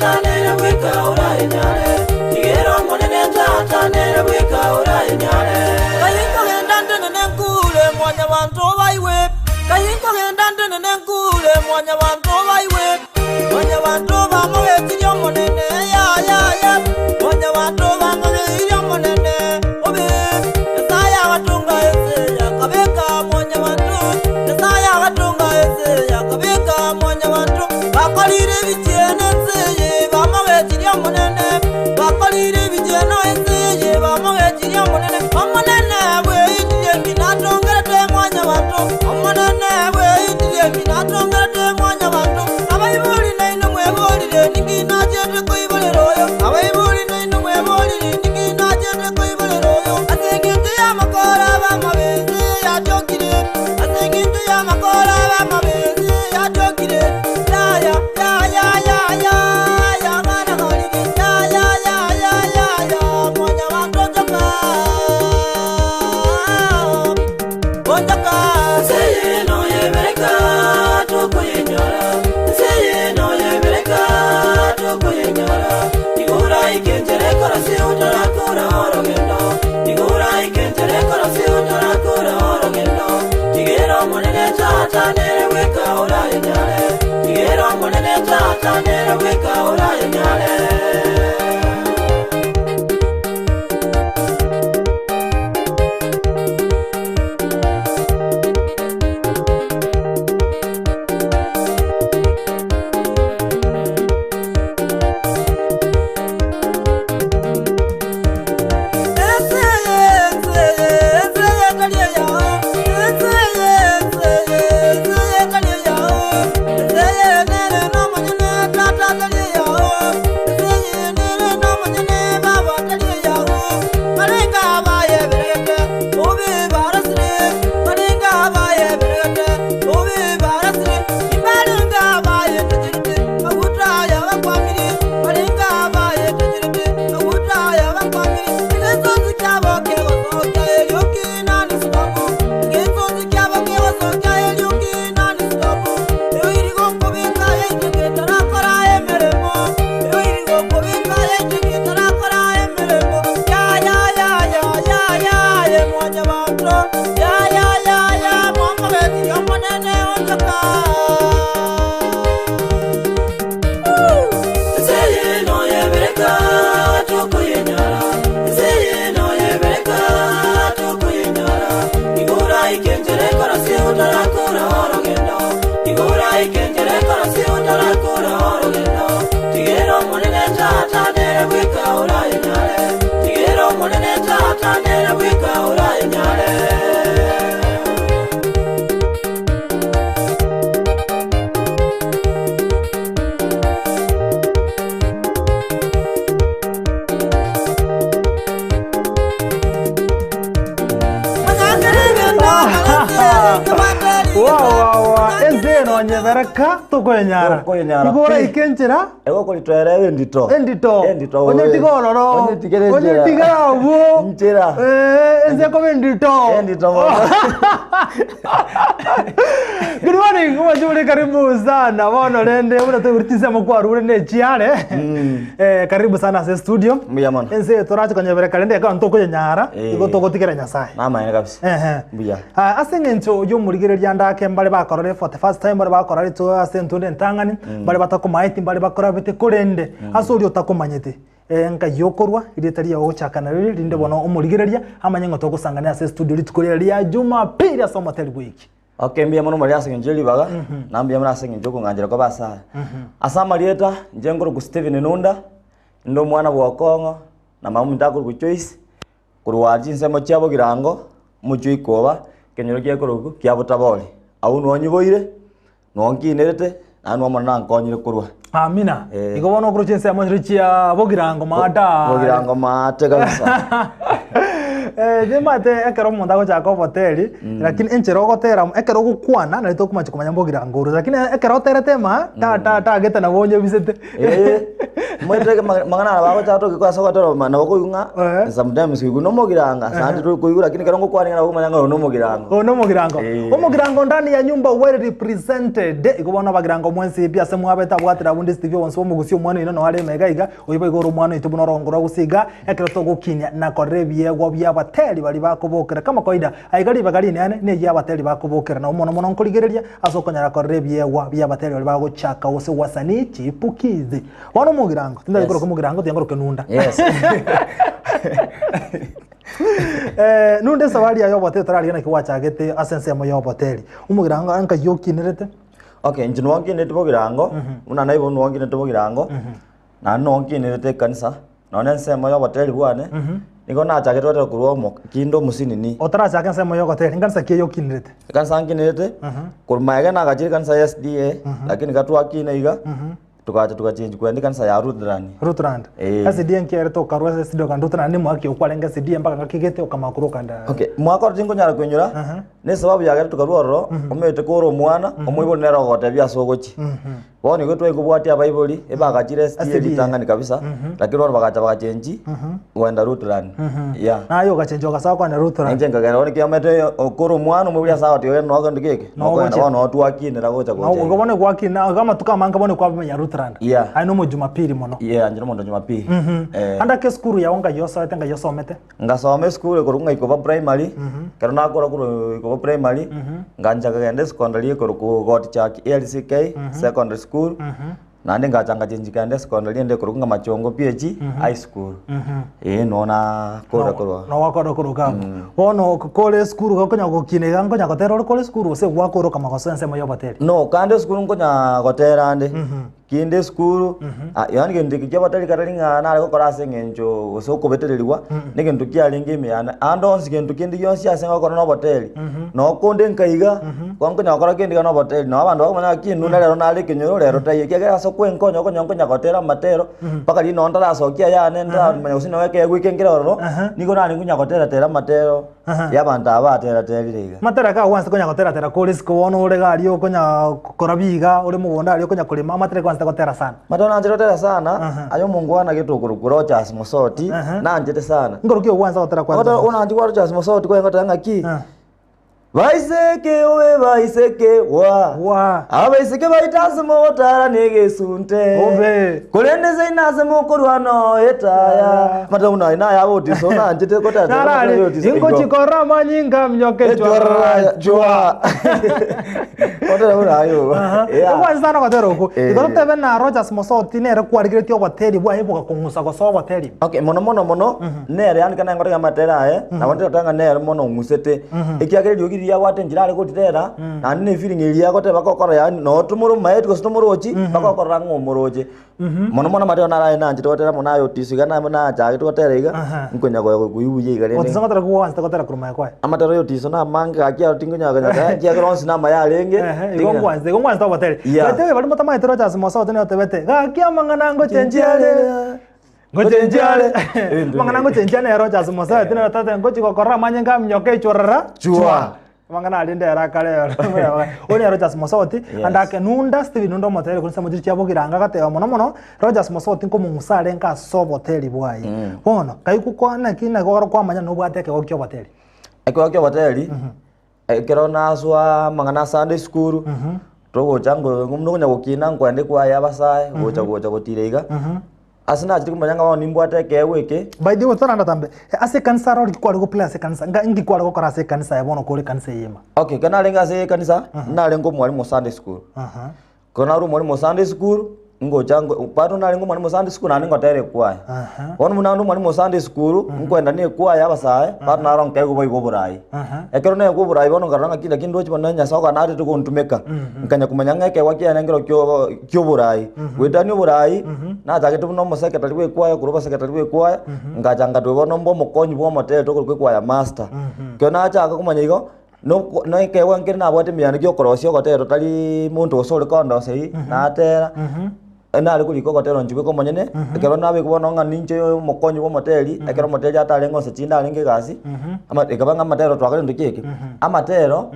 Tata nere bweka orayenyare, Tigera Omonene Tata nere bweka orayenyare. Kai nkogenda ntenene nkure mwanyabanto baigwe, Kai nkogenda ntenene nkure mwanyabanto baigwe, Mwanyabanto bamogetirie Omonene, yaya, Mwanyabanto bamogeirie Omonene, obe. Nyasae agatonga ense yakabeka mwanyabanto, Nyasae agatonga ense yakabeka mwanyabanto, Bakorire ebichie nense eye bamogetirie Omonene, Bakorire ebichie ense eye bamogetirie Omonene. Omonene bweitirie emi natongerete mwanyabanto, Omonene bweitirie emi natongerete mwanyabanto. Abaibori nainwe mweborire, ninki nachete koiborera oyo? Abaibori nainwe mweborire, ninki nachete koiborera oyo? Ase engencho y'amakora ab'amabe ense yatiokire, ase engencho y'amakora ab'amabe ense yatiokire. Yaya, yaya, yaya, ya mwana gorire, yaya, yaya, yaya, mwanyabanto onchoka, onchoka. Ense eye noyebereka tokoyenyora, ense eye noyebereka tokoyenyora. Nigo oraike enchera ekorosia otarakora orogendo, nigo oraike enchera ekorosia otarakora orogendo. Tigera Omonene Tata nere bweka orayenyare, tigera Omonene Tata nere bweka orayenyare. Ense nonyebereka tokoenyara. Tokoenyara Igo oraike enchera Egokoritwera endito. endito. Endito. Onye tiga ororo. Onye tigere Onye enchera. tigere abwo. Nchera. Eh, ense ekoba endito. Endito mono. Good morning, omachuri karibu sana. Bono rende buna toigure chinsemo kwarure ne echiare. Eh, karibu sana ase studio. Mbuya mono. Ense torache konyebereka rende ekero ntokonyenyara, Eh. igo togotigera Nyasaye. Namaene kabisa. Ehe. Mbuya. Ah, ase eng'encho y'omorigereria ndake mbare bakorore for the first time mbare bakoraretwe ase entunde entang'ani, mbare batakomaeti mbare bakorabete korende ase oria otakomanyete eh, nkai okorwa erieta riago gochaka nario riri rinde bono omorigereria amanye ng'a togosangania ase estudio rituko riria ria Jumapili ase omoteri bw'eiki. Okay, mbuya mono more ase eng'encho ye ribaga, na mbuya mono ase eng'encho okong'anchera koba ase aya. Ase amarieta, inche nkorokwa Stephen Nunda, inde omwana bwa Okong'o, na mama ominto akorokwa Joyce, korwa aa chinsemo chia Bogirango, omochie o Ikoba, ekenyoro gekorokwa kia Botabori. Abwo noo nyiboire, noo nkinerete, naende noo Omonene ankonyire korwa. Amina. Eh. Igo bono okorochia ensemo chiria chia Bogirango maate aa. Bogirango maate kabisa. Eh, nimate ekero omonto agochaka oboteri, lakini enchera ogotera ekero ogokwana nari tokomacha komanya mbogirango ore, lakini ekero oterete ema, ta ta tagete nabo onyebisete. Eh, omanyete mang'ana aya bagochaka toki ase ogotera ma nabo okoigwa ng'a Eh. sometimes koigwa na omogiranga asante tokoigwa lakini ekero ngokwana iga nabo okomanya ng'a oyo na omogirango. Oyo na omogirango. Eh. Omogirango ndani ya nyumba well represented. Igo bono abagirango mwensi pi ase mwabete abwatire abwo ndisi TV obonsi bw'omogusia omwana oino noare ime iga iga, oyio boigo ore omwana oito buna orongo rwa gose iga, ekero togokinia na korora ebiegwa bi'abateri baria bakobokera kama kawaida. Aiga ribaga rinene neyio abateri bakobokera nabo mono mono nkorigereria ase okonyara korora ebiegwa bi'abateri baria bagochaka gose wasanii chipukizi. Bono omogirango, tindari Yes. koroka omogirango tiga nkoroke nunda. Yes. Eh, nunda esabari yaye y'oboteri torarigia naki gwachagete ase ensemo y'oboteri. Omogirango nkai okinerete? Okay, inche nigo nkinete bogirango, buna naibo nigo nkinete bogirango, naende nigo nkinerete ekanisa, nonye ensemo y'oboteri bwane, nigo nachagete gotera korwa omo kinde omosinini. Otarachaka ensemo y'ogoteri, nkanisa ki eye okinerete? Ekanisa nkinerete, korwa magega nagachire ekanisa ya SDA, lakini iga twakina iga, togacha togachange kogenda ekanisa ya Lutheran. Lutheran. Eh. SDA nki ere tokarwa ase SDA okagenda Lutheran ni mwaka ki okwarenge SDA mpaka ngaki gete okamanya korwa okagenda Okay, mwaka oro tinkonyara koinyora, ne esababu yagera tokarwa ororo, omanyete kore omwana, omoibori nere ogotebia ase ogochia. Bono igo twari kobwatia abaibori, ebagachire SDA SDA. ritang'ani kabisa, lakini bono bagacha bagachengi, kogenda Lutheran. Yeah. Naye ogachenchwa ogasoa kogenda Lutheran. Inche nkagenda bono ekiagera omanyete okore omwana omoibori ase agotebi ogende noo kende geke, Nogochia. nokogenda bono noo twakinera gocha gocha Igo iga. bono gwakina igo amatuko amange bono kwabamenya Lutheran. Yeah. Aye nomojumapili mono. Yeah, inche nomonto jumapili. Eh. Ande ake esukuru yago ngai osoete ngai osomete? Ngasoma esukuru ekorokwa ng'a Ikoba Primary, ekero nakora korwa Ikoba Primary, ngancha kogenda esecondary ekorokwa God Church ALCK Secondary School, naende ngacha ngachenchi kogenda esecondary ende ekorokwa ng'a Machongo PH High School. Eeh noo nakora korwa. Noo wakora korwa iga abwo. Bono kore esukuru iga okonya gokina iga nkonya gotera ore kore esukuru gose gwakora okama gosoa ensemo ya oboteri? No, kande esukuru nkonya gotera ande. Kinde esukuru, ah, yaani gento eke kiabatari katari ng'a nare gokora ase eng'encho gose okobetererigwa, na egento kiarenge ime yane. Ande onsi gento kende gionsi ase ngokora na oboteri, noo konde nkaiga, ko nkonya gokora kende iga na oboteri, noo abanto bakomanya ng'a ki nuna rero nare ekenyoro, rero taiyo. Ekiagera ase okwenkonya okonya nkonya gotera amatero, mpaka riria noo ntarasokia ayane, ntaramanya gose noo ekeegwa eke nkere ororo, nigo nare nkonya gotera tera amatero. Aha. ya abanto aba batera-terire iga. Amatera kagwansa konya gotera-tera kore isiko bono ore iga aria okonya kora biga ore mogondo aria okonya korema amatera gwanchete gotera sana. Amatera nanchete gotera sana, Aha. aye omongwana gete okorokwa Rogers Mosoti, Aha. nanchete sana. Nkorokia ogwansa gotera kwa Ogotera Rogers? onanche kwa Rogers Mosoti kwaye ngoteba ng'aki, Ah. Baiseke obe baiseke wa Wa. Abaiseke baito ase mogotara negesunte Obe. Korende seino ase mokorwa noe etaya Amatuko buna aye naye abotiso nanchete gotata Narare, ingochikora amanyinga minyoke chwarara chwa Gotera buna aye ogo Yeah. Ogwansa sana gotera oko. Eh. Igo totebe na Rogers Mosoti nere kwarigeretie oboteri bwaye bogakong'usa gosoa oboteri. Okay, mono mono mono nere yaani ekero nagoteba amatera aye, nabo ndire ng'a nere mono ong'usete, ekiagera eriogi riria abwate enchera are goritera, naende na efeeling eria agoteba gokora yaani noo tomoromaeti gose tomorochi, mpaka okorora ng'a omoroche. Mono mono amatera naro aye nanchete gotera mono aye otiso iga nabo nachagete gotera iga, nkonya konya koibuya iga rende. Otiso ngotera gwanchete gotera korwa maega kwaye. Amatera ya otiso namange gaki aro tinkonya konya ekiagera onsi namaya arenge, Ehe, igo ngwanchete, igo ngwanchete obotere. Yeah. By the way, baria motamanyete Rogers Mosoti nigo otebete, gaki amang'ana ngochenchiare. Ngochenchiare. Amang'ana ngochenchia nere Rogers Mosoti nere otebete ngochi gokorora amanye nkaminyoka echorora Chwa. Amang'ana aria ndere akare ero. Oyo nere Rogers Mosoti, Yes. ande ake Nunda, Stephen Nunda omoteria korwa ensemo chiria chia Bogiranga agateba mono mono, Rogers Mosoti nkomong'usa arenge ase oboteri bwaye. Bono, kai gokwana naki naki oro kwamanya nobwate ekegogo kia oboteri? Ekegogo kia oboteri, ekero nasoa amang'ana a Sunday school, togocha ngo buna okonya gokina nkoenda ekwaya abasae, gocha gocha gotira iga, ase nachire komanya ng'a bono nimbwate ekeegwa eke. By the way, toranda tambe, ase ekanisa aroro kware go play ase ekanisa, nga inki kware gokora ase ekanisa aye bono kore ekanisa eye ime? Okay, ekero narenge ase ekanisa, narenge omwalimu o Sunday school. Ekero nare omwalimu o Sunday school, ngocha ngo bado narenge omwalimu o Sunday school naende ngotera ekwaya. Bono buna nde omwalimu o Sunday school, nkoenda na ekwaya abasae, bado naro nkaigwa boigo oborai. Ekero naigwa oborai bono nkarora ng'aki naki ndoche bono Nyasae oka narete gontumeka, nkanya komanya ng'a ekeegwa kiane nkero kio kia oborai. Goetania oborai, nachagete buna omosekretary bwa ekwaya korwa obosekretary bwa ekwaya, ngacha ngateba bono mbe omokonyi bwa omoteri tokorokwa ekwaya master. Ekero nachaka komanya igo, Noko nekeegwa nkere nabwate emiano giokorosia ogotera otari monto gose ore kondoseria, natera. Nare korika ogotera inche bweka omonyene, ekero nabekwa bono ng'a ninche omokonyi bwa omoteri, ekero omoteri atarenge gose chinde arenge egasi, ama ekaba ng'a amatero twakora egento ki eke, amatero,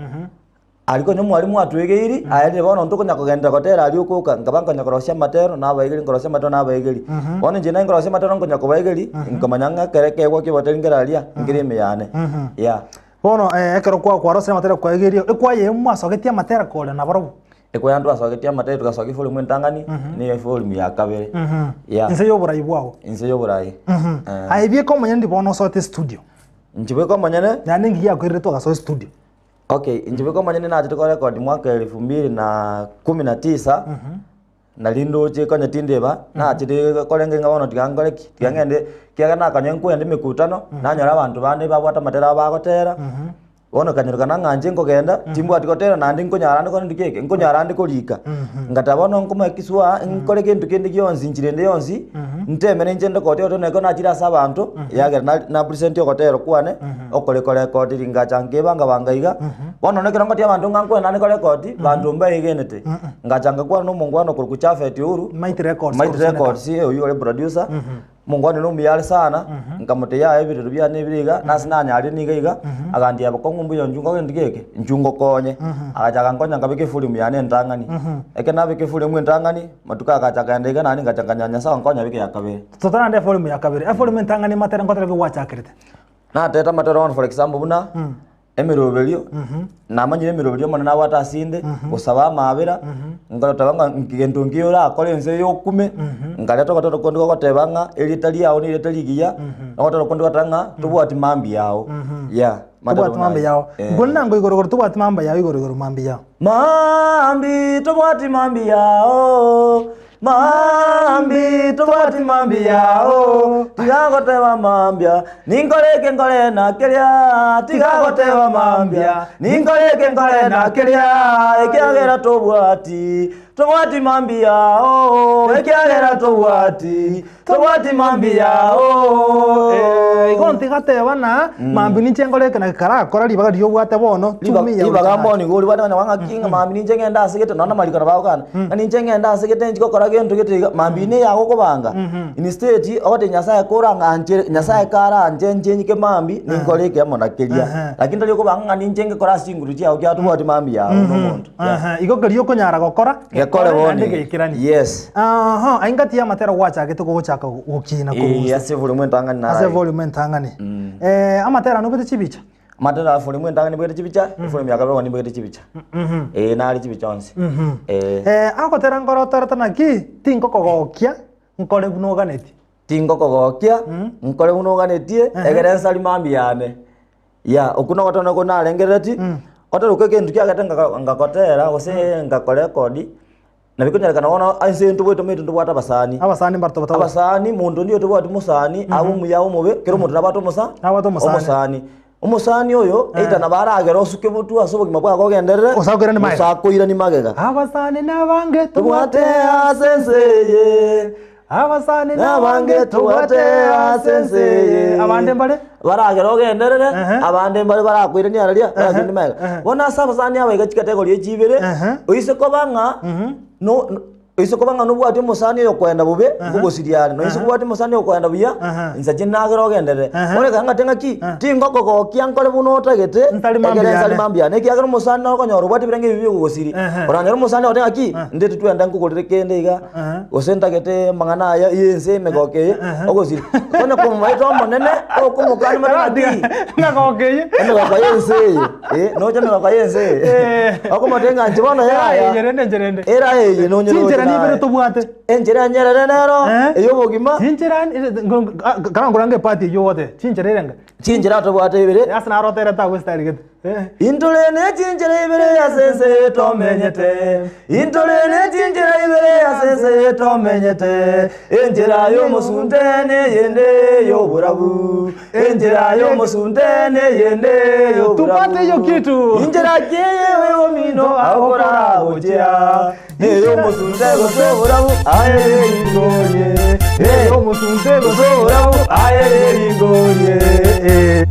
aria konya omwalimu atwegeiri, aerire bono ntokonya kogenderera gotera aria okoka, nkaba nkonya korosia amatero nabaegeri nkorosia amatero nabaegeri. Bono inche naye nkorosia amatero nkonya kobaegeri, nkamanya ng'a ekere ekeegwa kia oboteri nkere aria, nkere ime yane, yeah. Bono ekero kwa kwarosire amatera kwaegeria, ekwaya eyio mwasogetie amatera kore nabarobwo? Ekwaya ntwasogetie amatari tugasoka eforum entang'ani, niyo eforum ya kabere. Yeah. Inse y'oborai bwao. Inse y'oborai. Eh. Aye bieka omonyene ndi bono osoete estudio. Inche bweka omonyene. Yaani ninki giakoirerete ogasoa estudio? Okay, inche bweka omonyene nachete korekodi mwaka elfu mbili na kumi na tisa, nari ndoche konya tindeba, nachete korenge ng'a bono tiga nkore ki, tiga ng'ende, ekiagera nakanywa nkwenda emekutano, nanyora abanto bande babwate amatera abo bagotera. Bono ekanyorekana ng'a inche nkogenda, timbwati gotera naende nkonyara ande kore ki? Nkonyara ande korika. Ngateba bono nkomoe kiswa, nkore gento kende gionsi inchera ende yonsi, ntemere inche ndekodi ogote naki nachire ase abanto, ekiagera na na present ogotera kwane, okore korekodiri ngacha nkebanga banga iga, bono ekero ngotia abanto ng'a nkwenda naende korekodi, banto mbaegenete. Ngacha ngakwana na omongwana okorokwa Japhet Ouru, Mighty Records Mighty korwa Seneka. Records, oywo ore producer. Omongwana nomuya are sana, nkamotebia yaya ebirero biane ebire iga, nase nanyarire niga iga, agantebi bokong'u mbuya inchuo nkogende geke, inchuo ngokonye. Agacha agankonya nkabeka efulemu yane entang'ani. Ekero nabeka efulemu entang'ani, amatuko agacha akaenda iga naende ngacha nkanyora Nyasaye onkonya abeke ya kabere. Totaranda eforumu ya kabere, eforumu entang'ani matera ngotere ki gwachakerete? Natete amatera bono for example buna. Emeroberio, namanyire emeroberio Omonene abwate ase inde, gosaba amaabera, nkaroteba ng'a gento nki orakore ense yokume, nkareta ogotera konde gogoteba ng'a erieta riao nerieta rigiya, na ogotera konde gogoteba ng'a tobwati mambia yao, yeah, amatera Tobwati buna mambia ayio. yao. Eh. Nkwane nango igoro igoro tobwati mambia yao igoro igoro mambia yao. Mambi tobwati mambia yao Mambi tobwati mambia yao tiga goteba mambia ninkore eke nkore na keria tiga goteba mambia ninkore eke nkore na keria ekiagera tobwati tobwati mambia yao ekiagera tobwati Tobwati mambia oo. Eh, igo ntigateba na mambia ninche nkore eke na karakora ribaga riria obwate bono tumia Ribaga mbao nigo oribwate onye ng'aki ng'a mambia ninche ng'ende ase gete nonya amariko nabo agokana ng'a ninche ng'ende ase gete nchi gokora gento gete iga mambia ine yagokobanga instead ogotebi Nyasaye korang'anchere Nyasaye karanche nche nyike mambia ninkore eke amo na keria lakini tari okobanga ng'a ninche ngekore ase chinguru chiago ekiagera tobwati mambia yao buna omonto. Aha, igo keria okonyara gokora Gekore bono naende iga. geikeranie. Yes. Aha, aye ngati y'amatera gwachagete gogochaka gokina Ee, korusia ase volume entang'ani ase naraye. volume entang'ani. Eh, amatera nobete chibicha? Amatera a volume entang'ani mbegete chibicha, evolume ya kabere bono nimbegete chibicha. Ee, nare chibicha onsi. Ee. Eh, agotera nkoro oterete naki tingokogokia nkore buna oganetie. Tingokogokia, nkore buna oganetie, egere nsari mambia yane. Yeah, okwo nogotera okwo narengerereti, gotera okwo egento kiagete ngaka ngakotera gose ngakorekodi, nabo ekonyarekana bono ase ntobwate omanyete ntobwate abasani. Abasani mbarto batobwate. Abasani, monto onde otobwati mosani, abe omuya abe omobe, kera omonto nabwate omosa Nabwate omosani. omosani. Omosani oyo, either nabo aragere osuke motwe ase obogima bwago ogenderere, Gose akoiranie magega. gose akoiranie magega. Abasani nabange Tobwate ase ense eye. Abasani Nabange tobwate ase ense eye. Abande mbare? Baragere ogenderere, Ehe. abande mbare barakoiranie araria, barakoiranie magega. ehe. Bono ase abasani aba iga chikategoria echi ibere, Ehe. oise koba ng'a no no- oise koba ng'a nobwati omosani oyokoenda bobe, nkogosiria are, na oise kobwati omosani oyokoenda buya, Ehe. insa chinde nagere ogenderere. Ehe. Bono ekero ng'ate ng'aki, tingokogokia nkore buna otagete, Nsari mambia ekere nsari yane. mambia yane. Ekiagera omosani noro okonyora obwate ebirenge ebibe biokogosiria. Ehe. Oranyore omosani ogote ng'aki, ndeti twende nkogorere kende iga, Gose ntagete amang'ana aya y'ense emegooko eye, ogosira. Onye komomaete Omonene, okomokania omanyete ng'a ki? Emegooko eye. Emegooko y'ense eye, eh, noche emegooko y'ense eye. Eh. Okomotebia ng'a inche bono Era yaya. eye rende enchera ende. Era eye nonye roche Chinchera nibere naye. tobwate. Enchera enyerere nero, Eh. ey'obogima. Chinchera karankorange epart eywo ogote, chinchera erenge. Chinchera tobwate ibere. Ase naroterete agwo estyle gete. Intore ne chinchera ibere ase ense tomenyete, Intore ne chinchera ibere ase ense tomenyete, Enchera y'omosunte neyende y'oborabu, Enchera y'omosunte neyende y'oborabu. Tupate hiyo kitu. Inchera ki eye omino agokora gochia, Ney'omosunte gose oborabu aye ringorie, Ney'omosunte gose oborabu aye ringorie.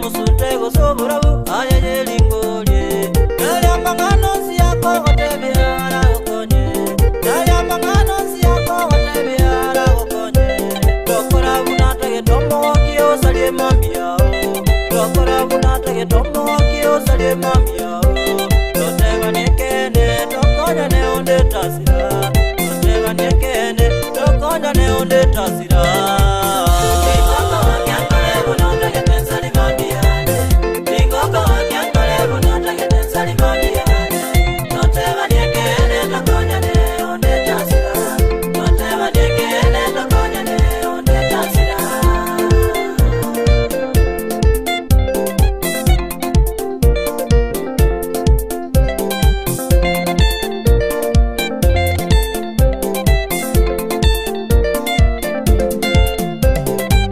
omosunte gose oborabu aye yeringorie. Naria amang'ana onsi akogotebia aragokonye, naria amang'ana onsi akogotebia aragokonye. Tokora buna atagete omogokia osarie mambia yao, tokora buna atagete omogokia osarie mambia yao. Totebanie ekeene, tokonyane onde tasira, totebanie ekeene, tokonyane onde tasira.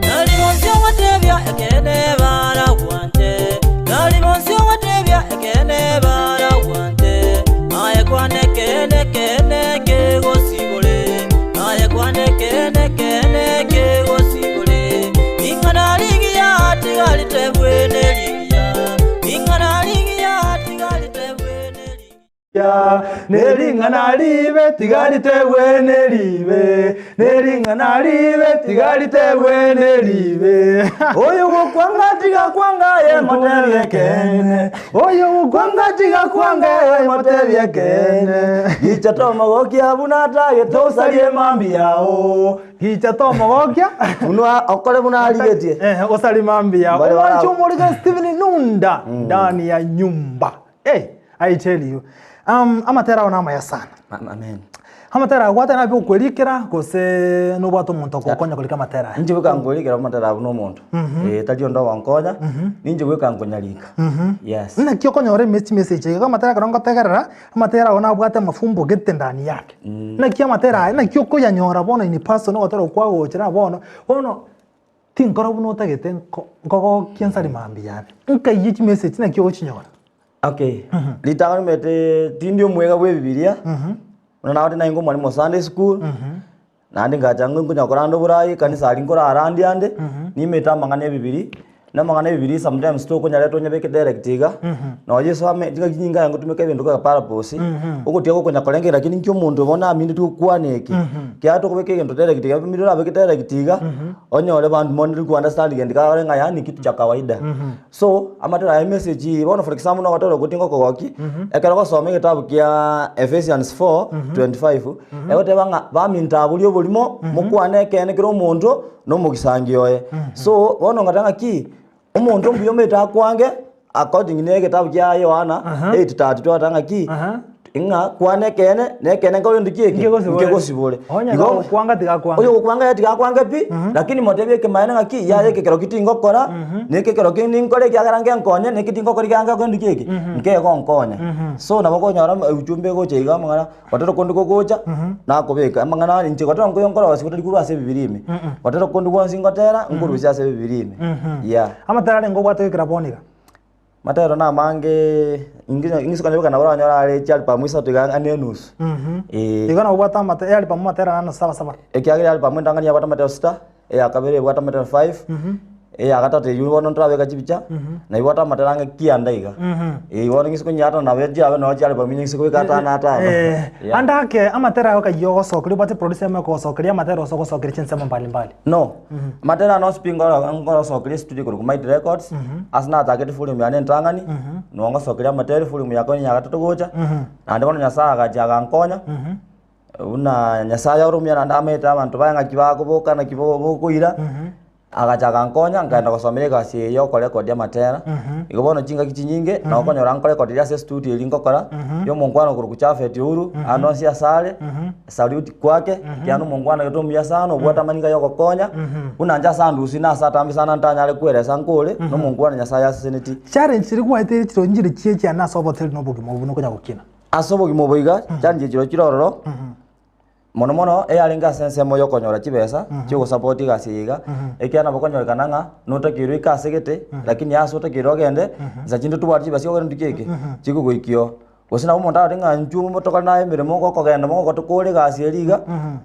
Nari bonsi ogotebia ekeene baragwanche, nari bonsi ogotebia ekeene baragwanche. Aye kwana ekeene ekeene kegosibore, aye kwana ekeene ekeene kegosibore. Ring'ana rigiya tiga ritebwe ne rigiya, ring'ana rigiya tiga ritebwe ne rigiya. Nering'ana ribe tiga ritebwe neribe, nering'ana ribe tiga ritebwe neribe. Oyo gokwanga tiga kwanga ye motebie ekeene. Oyo gokwanga tiga kwanga ye motebie ekeene. Gicha tomogokia buna atagete osarie mambia yao. Gicha tomogokia Buna okore buna arigetie. Eh, osarie mambia yao. Bale bara- Omwancho omorika Stephen Nunda ndani ya nyumba. Hey, I tell you. Um, amatera ao namaya sana. Amen. Amatera agwate nabe okwerikera gose nobwate omonto ogokonya korika amatera aya. Inche bweka nkorikera amatera abwo na omonto. Eh, tari onde ogonkonya, ninche bweka nkonyarika. Yes. Naki okonyora ime chimessage iga amatera ekero ngotegerera, amatera ao nabwate amafumbo gete ndani yake. Naki amatera aya, naki okoyanyora bono in person ogotera okwagochera bono, bono tinkora buna otagete nko nkogokia nsari mambia yane. Nkaiye chimessage naki ogochinyora. Okay, ritang'ani omanyete tindi omwega bwa ebibiria, buna nagote nainga omwalimu o Sunday school, naende ngacha ng'a nkonya koranda oborai ekanisa aria nkorarande ande, nimanyete amang'ana ya ebibiri, na amang'ana ya ebibiri sometimes tokonyareta onyabeke direct iga, nonye Yeso ame chingaki chinyinge aye ngotumeka ebinto kaka parables, ogotiga gokonya korengereria lakini inki omonto bono aminteti gokwana eke, ekiagera tokobeka egento direct iga, ebibiria orabeke direct iga, onyore banto mono tari ko understand gento kare ng'a yaani kitu cha kawaida. So, amatera aya emessage eye, bono for example nogotera okwo tingokogokia, ekero ogosoma egetabu kia Ephesians 4:25, egoteba ng'a baminto aboria oborimo, mokwane ekeene kera omonto, na omogisangi oye. So, bono ngateba ng'aki, omonto mbuya omanyete akwange, according na egetabu kia Yohana 8:32 agoteba ng'aki, ng'a kwana ekeene, na ekeene nkorende ki eke? Nkegosibore. Nkegosibore. Onye Igo- gagokwanga tiga akwange. Oyo ogokwanga aye tiga akwange pi, lakini motebie ekemanyererio ng'aki, yaya eke kero ki tingokora, na eke kero ki ninkore ekiagera ngenkonye, na eke tingokora ekiagera ngekonye ki eke, nkegonkonya. So nabo okonyora ujumbe egocha iga amang'ana, gotera konde gogocha, nakobeka amang'ana aya inche gotera nkoyo nkorosia gotari korwa ase ebibiria ime, gotera konde gwonsi ngotera, nkorusia ase ebibiria ime, yeah. Amatera arenge obwate goikera bono iga. Matero namange, inki inse konyebeka nabo oranyore are chialbum isato iga ang'e na enusu. Eh. Igo nabo obwate amate ealbum amatera nano saba saba. Ekiagera ealbum entang'ani yabwate amatero sita, eya kabere ebwate amatero five, eya gatato eywo bono ntorabeka chibicha, na ebwate amatero ang'e kianda iga. Eh bono inse konyiatana nabo chiabe noo chialbum inye inse kobeka atano atano. Yeah. Ande ake amatera ayo kaywo ogosokeria obwate producer ime okogosokeria amatera ase ogosokeria chinsemo mbali mbali. No, amatera ane onsi pi nkoro nkorosokeria estudio korwa Mighty Records, ase nachakete volume yane entang'ani, nigo ngosokeria amatera evolume ya kane ya gatato gocha, naende bono Nyasaye agacha agankonya, buna Nyasaye ore omuya naende amaete abanto baye ng'aki bakoboka naki bo bokoira, agacha agankonya nkaenda gosomera egasi eye ya okorekodia amatera, igo bono chingaki chinyinge, nabo okonyora nkorekoderia ase estudio eria nkokora, ya omonkwana okorokwa Japhet Ouru, ande onsi ase are. Salute kwake, ekiagera nomongwana gete omuya sana, obwate amanyinga yogokonya, buna inche ase andusia na ase atambe sana ntanyare kweresa nkore, nomongwana Nyasaye aseseneti. Challenge chiria gwaeteire chiroo nchire chie echiana ase oboteri na obogima obo buna okonya gokina. Ase obogima obo iga, challenge chiroo chire ororo, mono mono eyarenge ase ensemo ya okonyora chibesa, chiogosapoti egasi eye iga, ekiagera nabo okonyorekana ng'a notakeirwe oike ase gete, lakini ase otakeirwe ogende, nsa chinde tobwate chibesa chiokogenda ki eke, chikogoikia oo. Gose nabo omonto arore ng'a intwe motokore naye emeremo gokogenda mogotokora egasi eria iga,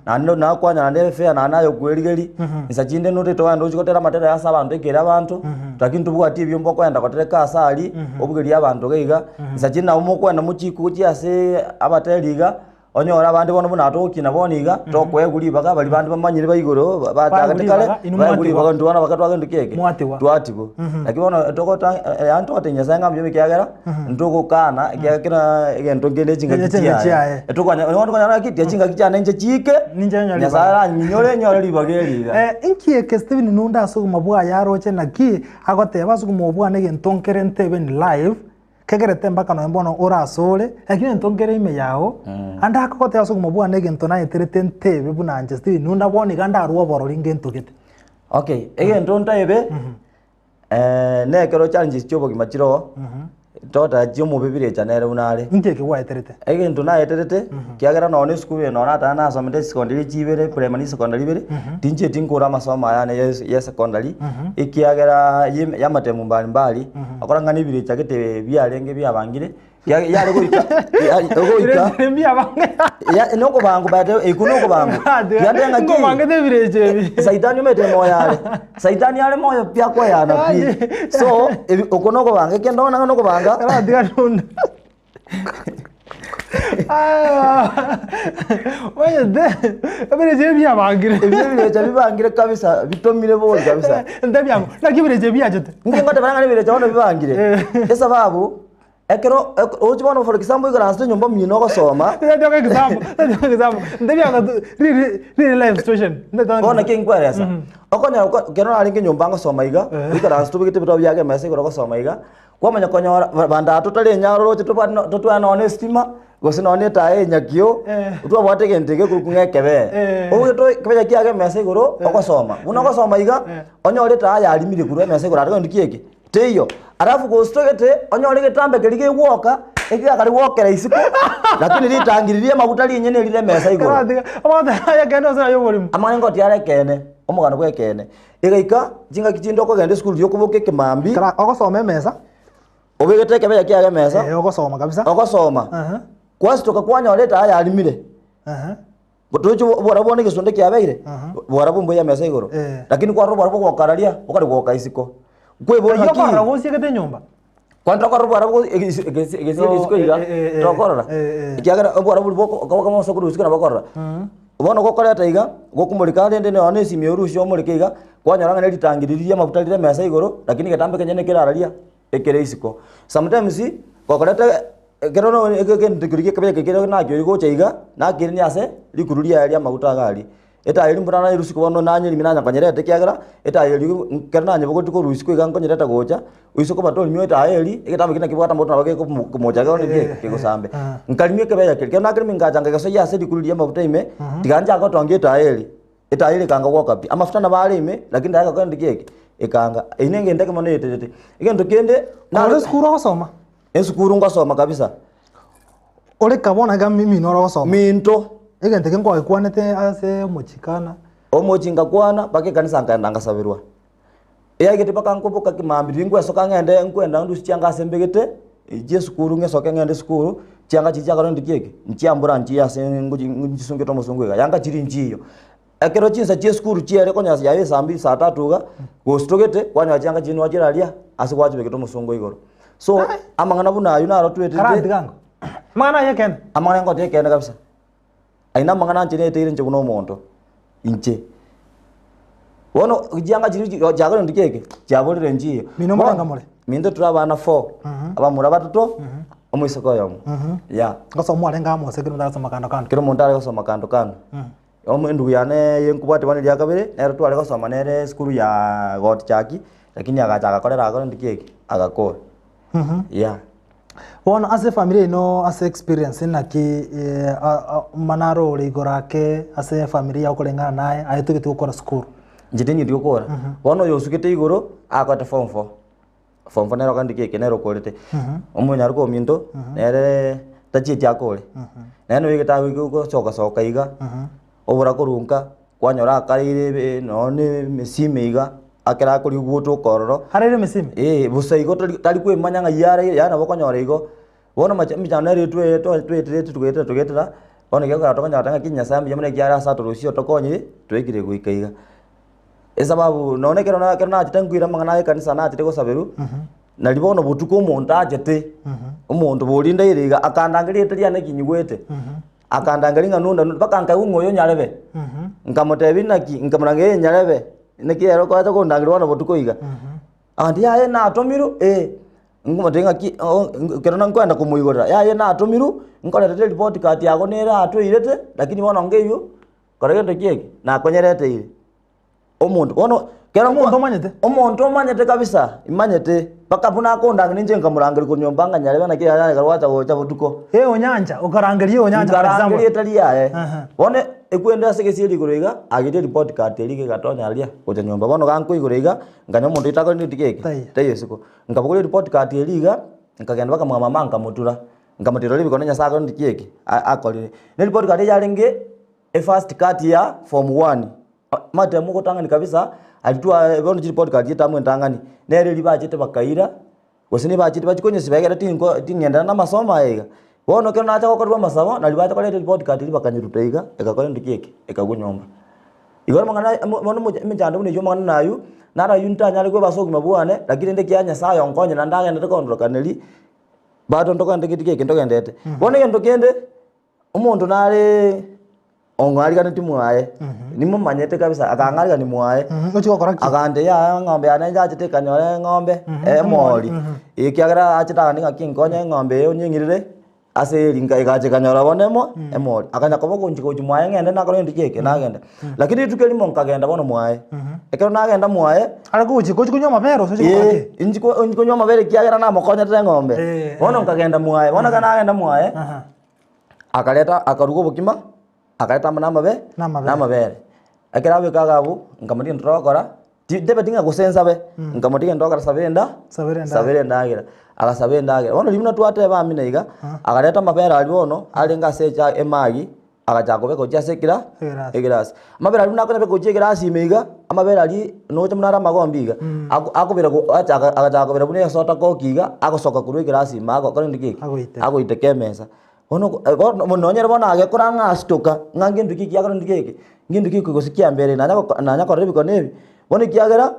naende nakwanya naende efare naende naye okwerigeria, insa chinde norete ogende ochie gotera amatera ase abanto ekere abanto, lakini tobwati ebiombe okoenda gotereka ase aria, obugerie abanto iga iga, insa chinde nabo mokoenda mochikwe gochia aseee abateri iga, onyore abande bono buna togokina bono iga, tokoegwa ribaga baria bande bamanyire ba igoro ba- bachagete Baegwe kare, ribaga, inwe baegwe mwatigwa. ribaga intwe bono baka twagenda ki eke? Mwatigwa. Twatigwa. Naki bono togota yaani togotebia Nyasaye ng'a mbuya ekiagera, ntogokana ekiagera kera egento nkende chingaki Chingaki chiaye. chiaye. Etokanya bono tokonyora ng'aki, tiga chingaki chiane inche chiike, Ninche nyore Nyasaye ribaga. aranyinyore nyore ribaga eri iga. Eh, inki eke Stephen Nunda ase obogima bwaye aroche naki agoteba ase obogima obwane egento nkere ntebe in life, Kegerete mpaka nonya bono ore asore, lakini egento nkere ime yao, ande akogotebia ase obogima bwane egento naeterete ntebe buna inche Stephen Nunda bono iga ndarue oborori ngento gete. Okay, egento ntaebe, nekero challenges chia obogima chire oo, totara chia omobe birecha nere buna are. Inki eke gwaeterete? Egento naeterete, kiagera nonye na esukuru eye nonye natara nasomete esecondary chibere, primary na secondary ibere, tinchieti nkore amasomo aya ane ya ya secondary, ekiagera ye ya amatemu mbalimbali, okora ng'a na ebirecha gete biarenge biabangire, ya yare goika ya goika ya nokobangwa by the way ekwo nokobangwa. Yande ng'aki Nkobangete ebirecha ebi. Saitani omanyete moyo are, saitani are moyo pi akoyana pi, so ebi oko nokobanga ekende bono nang'o nokobanga. Karatiga Nunda. Omanyete ebirecha ebi biabangire. Ebi ebirecha bibangire kabisa bitomire bori kabisa. Ntebi ango, naki ebirecha ebi biachete? Inche ngoteba ng'a ebirecha bono bibangire, esababu ekero ek oche bono for example oikaranse nyomba omino ogosoma, Totioka example, totioka example. Ntebi ango tu riri riri life situation. Bono naki nkweresa, okonyora ko ekero narenge nyomba ngosoma iga, oikaranse tobegete ebitabu biago emesa igoro ogosoma iga, Kwamanya konyora bande aa totari enyaro roche tobwate no totware nonye na estima, gose nonye na etaya enyakio, twabwate egento egekorokwa ng'a ekebee. Obegete ekebee kiago emesa igoro, ogosoma. Buna ogosoma iga, onyore etaya yarimire korwa emesa igoro aria gento ki eke? Teiyo. Alafu gose togete, onyore egetambe keria gegwoka, ekiagakare gwokera isiko, lakini ritangi riria amaguta rinyene rire emesa igoro. Karatiga, ogote aye ekeene ase aye oborimo. Amang'ana ngotiga are ekeene, omogano bwa ekeene. Egaika chingaki chinde okogenda esukuru riria okoboka ekemambia. Kera ogosoma emesa. Obegete ekebeya kiaye emesa. Eh, ogosoma kabisa. Ogosoma. Aha. Kwasitoka kwanyora etaya yarimire. Aha. Tochi bwara bono egesunte kiabeire, Aha. bwara bombuya emesa igoro. Eh. Lakini kwarora obwara bogokararia, bokare gwoka isiko. Kwebora Oyio ng'aki. okorora gosiegete enyomba. Kwani tokorora obwara bogo egesi egesi egesi No, isiko iga, eh, eh, eh, tokorora. eh, eh. Ekiagera obwara boria boko okoba mosa korwa isiko nabo okorora. Bono gokoreta iga, gokomoreka rende nonya na esimi orusie omoreke iga, kwanyora ng'a neritangi riria ria amafuta rire emesa igoro, lakini egetambe kenyene kerararia, ekere isiko. Sometimes, gokoreta ekero no ege egento keria gekebe kere nakio gocha iga, nakerenia ase rikuru riaye ria amaguta iga aria. Etaya eria mbuna nayerusia bono nanyerimi nanya konyereta ekiagera, etaya eria ekero nanyebogotie korwa isiko iga nkonyereta gocha, oise koba torimia etaya eria, egetambe keria nakio kebwate amaguta nabo gekomocha bono ki? Kegosambe. Nkarimia ekebeya keria, ekero nakerimia ngacha nkagesoyia ase rikuru ria amafuta ime, tiga nchake gotongia etaya eria, etaya eria ekanga gwoka pi. Amafuta nabo are ime, lakini etaya egakora ki eke? Ekanga. Eyio na egento ekemo naeterete. Egento kende, Ore esukuru ogosoma? Esukuru ngosoma kabisa. Ore kabona iga mimi noro ogosoma. Minto. Egento eke nkwagekwanete ase omochikana. Omochi ngakwana mpaka ekanisa nkaenda ngasaberwa. Eyaigete mpaka nkoboka kimambia riria ngwesoka ng'ende nkwenda ndusie chianga ase mbegete, chia esukuru ng'esoke ng'ende esukuru, chianga chiria chiakorwa rende ki eke, nchiambura nchiyo ase ngochi nchisungete omosongo iga, yanga chiri nchiyo. Ekero chinsa chia esukuru chiaria konya yaye saa mbiri saa tatu iga, gositogete, kwanyora chianga chiria nigo chiraria ase gwachibegete omosongo igoro. So, amang'ana buna aywo naro twetete. Karatiga ango. Amang'ana aye ekeene. Amang'ana ngotebi ekeene kabisa. Ayio namang'ana anche neteire inche buna omonto, inche. Bono chianga chiria chi chiakorire ki eke? Chiaborire nchiyo. Mino Bono, morenga more? Minto tore abana four, abamura batato, omoiseke oyomo, yeah. Gosoma mwarenge amo ase ekero motarasoma kando kando. Kera omonto are gosoma kando kando. Omo endugu yane yenkobwati bono eria kabere, nere tware gosoma nere esukuru ya gotichaki, lakini agacha agakorera agakora rende ki eke? Agakora, yeah. Bono ase efamiri yaino ase experience naki mana arore igoro ake ase efamiri yao koreng'ana naye aye togeti gokora sukuru. Inche ting'eti gokora, bono oyo osugete igoro, akorete form four, form four nere okorete ki eke nere okorete. Omonyaroka ominto, nere tachieti akore, nere noigete agoika gosoka soka iga, obora korwa nka, kwanyora akareire ebe nonye na emesime iga, ekero akoria gotoka ororo. Areire emesime? Eh, bosa igo tori tari kwemanya ng'ai araire, yaani nabo okonyora igo. Bono amache emechando nere twe twa twetereti togetera togetera, bono gekogera tokonyora ng'aki Nyasaye mbuya mono ekiagera ase atorosie otokonyire, twaikire goika iga. Esababu nonye ekero na ekero nachete nkoira amang'ana aya ekanisa nachete gosaberwa, nari bono botuko omonto achete, omonto boria ndaire iga, akandangeria rieta riane kinyigwete, akandangeria ng'a nunda nunda mpaka nkaigwa ng'a oyo nyarebe, nkamotebia naki, nkamorangeri eh nyarebe, naki ere okoeta kondangeria bono botuko iga. Akantebi yaya natomirwe eh, nkomotebia ng'aki oo ekero nkoenda komoigorera, yaya natomirwe, nkorerete eripoti card yago nere aa toirete, lakini bono nkeywo, kora gento ki eke, nakonyereteire. Omonto bono kero Omonto omanyete? Omonto omanyete kabisa, imanyete, mpaka buna akondangeria inche nkamorangeria korwa nyomba ng'a nyarebe naki yaya ekero gwacha gocha botuko. Eh onyancha, okarangeria eh onyancha for example. Nkarangeria etari yaye. Aha. Bono ekwende ase egesieri igoro iga, agetie report card eria iga egatonya aria gocha nyomba. Bono gankoigora iga, nkanyora omonto oito akorire neti geke, Taiyo. taiyo isiko. Nkabogoria report card eria iga, nkagenda mpaka mwa mama nkamotura, nkamotebia rora ebikone Nyasaye akorire neti geke, a- akorire. Ne report card yarenge efirst cut ya form one. Omanyete mogotang'ani kabisa, aria twa bono chireport card chi'etamu entang'ani, nere eria bachete bakaira, gose nigo bachete bachia konyesibia egere tinko ting'enderera na amasomo aya iga. Bono ekero nacha gokorerwa amasabo, naria bacha koreta ereport card eria bakanyeruta iga, egakora gento ki eke, ekagwa nyomba. Igo amang'ana aya mo bono mocha emechando buna eywo amang'ana buna aywo, naro aywo ntanyare kweba ase obogima bwane, lakini rende ekiagera Nyasaye onkonye naende agenderete kondorokaneria, bado ntogenderete gento ki eke ntogenderete. Bono egento kende. Omonto nare ong'ariganeti mwaye, nimomanyete kabisa, akang'arigani mwaye, Ochia gokora ki? agantebia yaya eng'ombe yane njachete ekanyora eng'ombe emori, ekiagera achete agantebia ng'aki nkonye eng'ombe eye onyeng'irere ase eri nka egacha ekanyora bono emo emori. Akanya koba ogonchika gochia mwaye ng'ende nakore gento ki eke, nagenda. Lakini rituko erimo nkagenda bono mwaye, ekero nagenda mwaye. Are gochia gochia konywa amabere gose ochia gokora Ee, ki? inchi ko- inchi konywa amabere ekiagera namokonyete eng'ombe. Eh, Bono eh. nkagenda mwaye, bono ekero nagenda mwaye, Aha. akareta akaruga obokima, akareta amo namabe Namabere. namabere. Ekero abeka iga abwo, nkamotiga intwe togokora, ti ntebeti ng'a gose nsabe, nkamotiga intwe togokora sabe enda Sabera endagera. sabera endagera. Agasaba endagera. Bono riria buna twateba amina iga, akareta amabere aria bono, arenge ase echa emagi, Agachaka kobeka gochia ase ekera Egerasi. egerasi. Amabere aria buna akonyabeka gochia egerasi ime iga, amabere aria noche buna are amagombi iga, ako akobera go achaka agachaka kobera buna esota koki iga, agosoka korwa egerasi ime agokora gento ki eke? Agoiteka. Agoiteka emesa. Bono oko bono nonye bono agekora ng'a asitoka, ng'a ngento ki ekiagera gento ki eke, ngento ki eke gose kiamberire nanya goko nanya korora ebikone ebi. Bono ekiagera,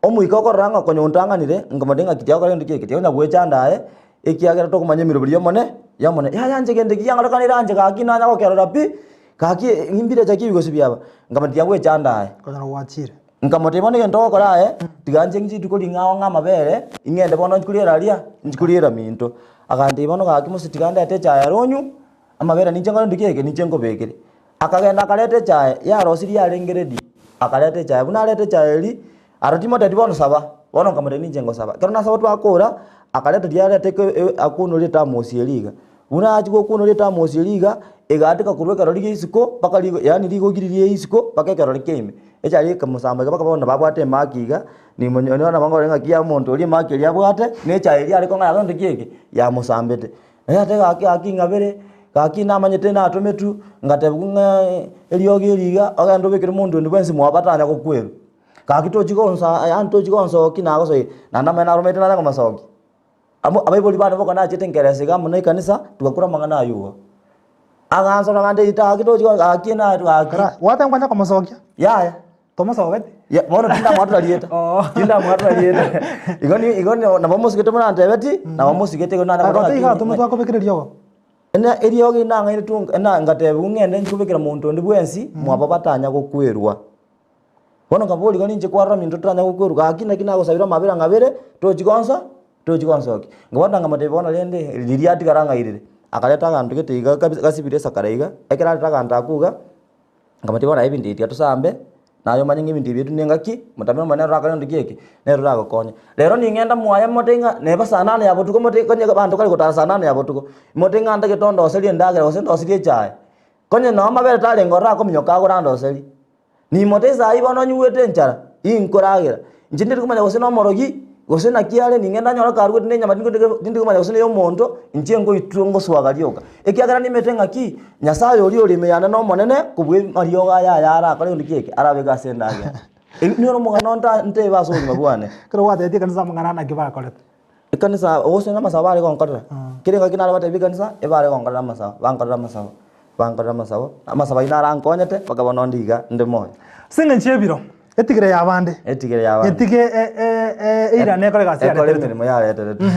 Omoika okorora ng'a konya ontang'anire, nkamanya ng'aki tiagokora gento ki eke, tiakonya goechanda aye, ekiagera tokomanya emeroberi y'Omonene, y'Omonene. Yaya inche gento eki giangorekanire anche gaki nanya gokerora pi, gaki imbirecha ki ebigosi biaba, nkamanya tiagoechanda aye. Konyora gwachire. Nkamotebia bono egento ogokora aye, tiga inche ng'iche rituko ring'ao ng'a amabere, ing'ende bono nchie koriera aria, nchie koriera minto. Agantebia bono gaki mose tiga ndete echae ere onywe, amabere ninche nkore gento ki eke, ninche nkobekere. Akagenda akareta echae yarosirie yarenge ready, akareta echae. Buna areta echae eria, aro timotebeti bono saba, bono nkamotebia ninche ngosaba. Ekero nasaba twakora, akareta riria areta eke e akunore etamosi eria iga. Buna achia gokunora etamosi eria iga, egaateka korwa ekerori gia isiko mpaka rigo yaani rigogi riria isiko mpaka ekerori kia ime. Echae eria ekamosamba iga mpaka bono babwate emark iga, nimonye nonye nabo nkorora ng'aki ya omonto oria emark eria abwate, na echae eria are kong'a gento ki eke, yamosambete. Naye atebe gaki gaki ng'abere, gaki namanyete natometwe, ngatebigwa ng'a eriogi eri iga, ogende obekere omonto onde bwensi mwabo atanya gokwerwa. Gaki tochi gonsa yaani tochi gonsokia nagosoire, naende amanyete naromete nare komosokia. Amo abaibori bane boka nachete nkeresa iga amo na ekanisa, togakora amang'ana aywo igo. Agansora gante gaki tochi gonsa gaki naye gaki. Kara, gwateba nkwanya komosokia? Yaya. Tomosogeti? Ya, bono tindamwatora rieta. Oo. Tindamwatora rieta. Igo ni igo ni nabo mosigete morantebeti, nabo mosigete igo nare Agote iga atomwe twakobekera eriogo. Ena eriogo eri nang'aine tu ena ngatebigwa ng'ende nkobekera monto onde bwensi, mwabo batanya gokwerwa. Bono nkaboria igo ninche kwarora minto totanya gokwerwa gaki naki nagosabire amabera ng'abere, tochi gonsa tochi gonsokia. Nkabwata nkamotebia bono rende, riria atigara ang'airire, akareta aganto gete iga kabisa gasibire esakara iga, ekero areta aganto akwo iga. Nkamoteebia, Bono aye ebinto ebi tiga tosambe, naye omanye ng'a ebinto ebi biaito nengaki, motambe omonyene nere orakore gento ki eke, nere oragokonye. Rero ning'enda mwaye mote ng'a neba saa nane ya botuko mote konye abanto kare gotara saa nane ya botuko, mote ng'a ntagete ondoserie endagera gose ndoserie echae, konye noo amabere tarenge ororo akominyoka agore andoserie. Nimote saa hii bono nyigwete enchara, inkoragera, inche ndiri komanya gose nomorogi, gose naki are, ning'ende anyore karuete na enyama tindi komanya gose neya omonto, inche ngoitwa ngoswaga rioka. Ekiagera nimete ng'aki, Nyasaye oria ore ime yane nomonene kobua amariogo aya aya arakore gento ki eke, arabeke ase endagera. Erio nigo ore omogano nta ntebe ase obogima bwane. Ekero gwatebetie ekanisa amang'ana naki bakorete? Ekanisa gose na amasabo bare gonkorera, kera engaki nare gotebia ekanisa, ebare gonkorera amasabo, bankorera amasabo, bankorera amasabo, amasabo ayio naro ankonyete mpaka bono onde iga inde moyo. Ase eng'encho y'ebiro, etigere y'abande, Etigere y'abande. etige e- e- e- eirane ekore egasi Ekore yareteretwe. emeremo yareteretwe.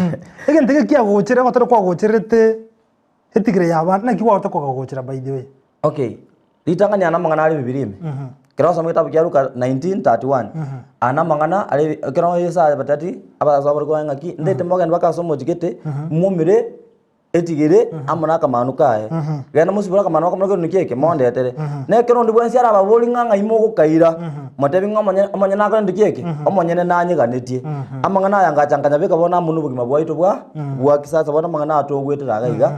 Egento eke kiagochire ogotera kwagocherete etigere y'abande, naki gwagote kogagochera by the way? Okay, ritang'ani aya namang'ana are ebibiria ime, ekero osoma egetabu kia Luka 19:31, aya namang'ana are ekero Yeso abatebeti abasacha bare konya ng'aki, ndete mogende mpaka ase omochie gete, mwomere etigere amo na akamanu kaye, genda mosibore akamanu ako more keroni eke, mondetere. Na ekero onde bwensi arababorie ng'a ng'ai mogokaira, motebi ng'a omonyene omonyene akore ki eke, omonyene nanyeganetie. Amang'ana aya ngacha nkanyabeka bono amo na obogima bwaito bwa bwa kisasa bono amang'ana aya togwetera iga iga.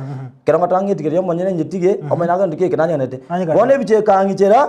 Ekero ngotanga etigere y'omonyene nyetige, omonyene agende ki eke nanyeganete. Nanyeganete. Bono ebicha ekang'ichera,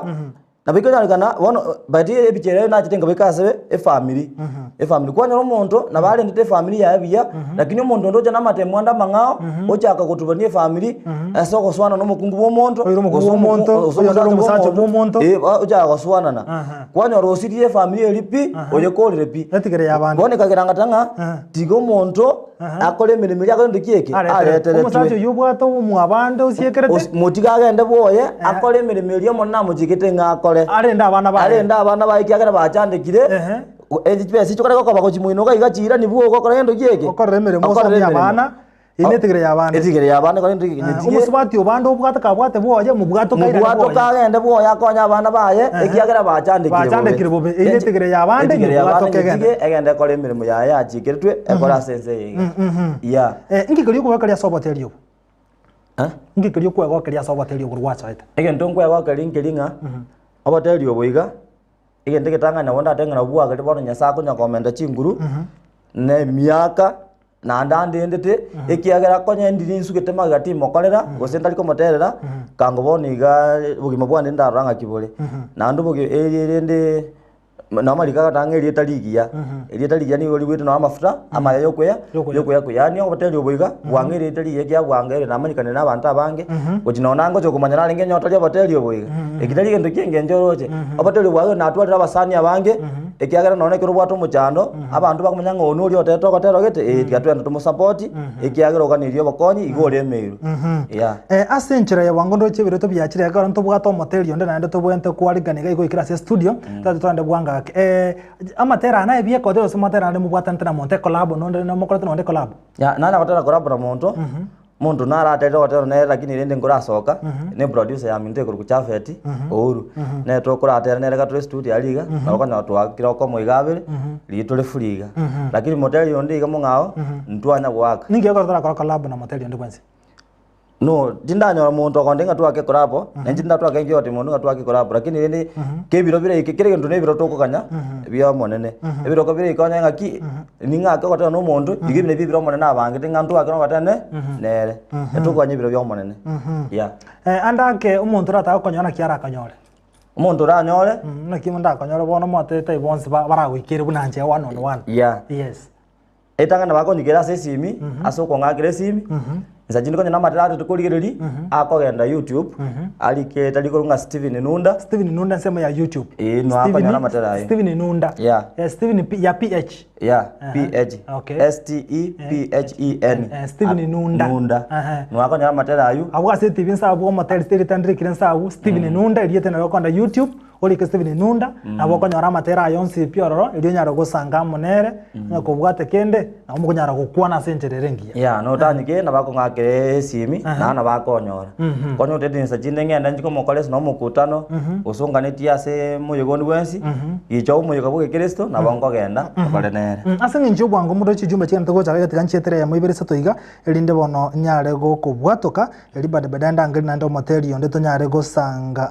nabo ekonyarekana bono but ebicha ere nachete nkabeka ase efamiri, efamiri. Kwanyora omonto nabo arendete efamiri yaye buya, lakini omonto onde ocha na amatemo ande amang'ao, ochaka gotubania efamiri, ase ogosoana na omokungu bwa omonto, Oyo omokungu gose bwa omonto, gose oyo omosacha bwa omosacha bwa omonto. Eh, ochaka gosoanana. Aha. Kwanyora osirire efamiri eria pi, oyekorire pi. Etigere y'abande. Bono ekagera ngata ng'a, Aha. tiga omonto akore emeremo eria akorente ki eke? Areteretwe. Omosacha Areteretwe. oyio obwate omwabande osiekerete. Os- Motige agende bwoye, akore emeremo eria Omonene amochigete ng'a akore. Arende abana baye. Arende abana baye ekiagera bachandekire, Ehe. ezi chibesa echio kare gokoba gochia moino iga chiirani bwogo okore gento ki eke? Okorere emeremo Okorere osomie emeremo. abana, eye netigere y'abande. Etigere y'abande kore gento ki Eh, nyetige. Omosubati obande obwate kabwate bwoye, mobwate okairane Mobwate bwoye. okagende bwoye akonye abana baye, Ehe. ekiagera bachandekire bobe. Bachandekire bobe. Eye netigere y'abande, Etigere mobwate y'abande okegende. nyetige, egende ekore emeremo yaye yachikeretwe, ekore ase ense eye iga. Yeah. Eh, inki keria okobeka ase oboteri obo? Eh? Inki keria okwegokeria ase oboteri obo gwasoete? Egento nkwegokeria nkeri ng'a, oboteri obo iga, egento egetang'ani nabo ndatebe ng'a nabwo bwagete bono Nyasae akonya komenta chinguru, na emiaka, naende andendete, ekiagera konya ndiri nsugete magega timokorera, gose ntari komoterera, kango bono igaa obogima bwane ndarora ng'aki bore. Naende obogi eri rende na amariko agatanga ng'a erieta rigiya, erieta rigiya nigo rigoetwa na amafuta amaya yokoya Yokoya. yokoya koya. Yaani oboteria obo iga, bwang'a erieta rigiya ekiagera bwang'eire namanyekanire na abanto abange, gochia nonye nangocha komanya narenge nyota ria oboteria obo iga. Eki tari egento kia engencho oroche, oboteria bwagera natwarire abasani abange, ekiagera nonye ekero obwate omochando, abanto bakomanya ng'a oyo noria otebete ogotera gete, eh tiga twende tomosapoti, ekiagera oganirie obokonyi, igo oremeirwe. Yeah. Eh, ase enchera ya bwango ndoche ebiroto biachire ekero ntobwate omoteri onde naende tobwenerete kwarigania iga igo oikire ase estudio, totagete togende bwango ake. Eh, amatera aya naye bieka otebe gose amatera ande mobwatanete na monto ecollabo nonde nomokorete nonde ecollabo? Ya, nanya gotera collabo na monto, omonto naraterire ogotera nere lakini rende nkorasoka, ne producer ya minto ekorokwa Japhet Ouru, nere tokoratera nere iga tore studio aria iga, nabo okonyora twakire okomo iga abere, riria tore free iga. Lakini moteri onde iga mong'ao, ntwanya goaka. Ninki gekogera torakora collabo na moteri onde bwensi? No, tindanyora monto okonde ng'a twake collabo, na inche tindatwaka enki gotebia monto ng'a twake collabo, lakini rende kebiro bire eke kera egento na ebiro tokoganya bia omonene. Ebiroko bire eke onye ng'aki, ning'ake goteba na omonto, igo ebi nabio ebiro omonene abangete ng'a ntwake nogoteba ne nere. Etokoganya ebiro bia omonene, yeah. Eh, ande ake omonto oratake gokonyora naki arakonyore? Omonto oranyore. Naki ndakonyore bono mwatete bonsi baragoikere buna inche one on one. Yeah. Yes. Etang'ani bakonyikera ase esimi, ase okong'akera esimi, insa chinde konya namatera atete korigereria, akogenda youtube, arike tari korwa ng'a Stephen Nunda. Stephen Nunda ensemo ya YouTube. Eh, no akonyora amatera aye. Stephen Nunda. Yeah. Eh, Stephen P, ya PH. Yeah, PH. Okay. S T E P H E N. Eh, Stephen Nunda. Nunda. Aha. No akonyora amatera aywo. Abwo ase etibi nsa abwo omoteri Stephen Tandrikire nsa abwo Stephen Nunda erieta naro okonda YouTube. Orike Stephen Nunda, nabo okonyora amatera aye onsi pi ororo, erio onyare gosanga amo nere, onye kobwate kende, nabo mokonyara gokwana ase enchera ere engiya. Yeah, notanyike nabo akong'akera esimi, naende nabo akonyora. Konya otete chinsa chinde ng'ende nchie komokora ase na omokutano, gose onganetie ase moyega onde bwensi, gicha omoyega bwa egekristo, nabo nkogenda tokore nere. Ase eng'encho y'obwango omonto chijumbe chiane togochaka iga tiga nchietere eyemo ibere isato iga, erinde bono nyare gokobwatoka, eri bade baadaye ndangerie naende omoteri onde tonyare gosanga.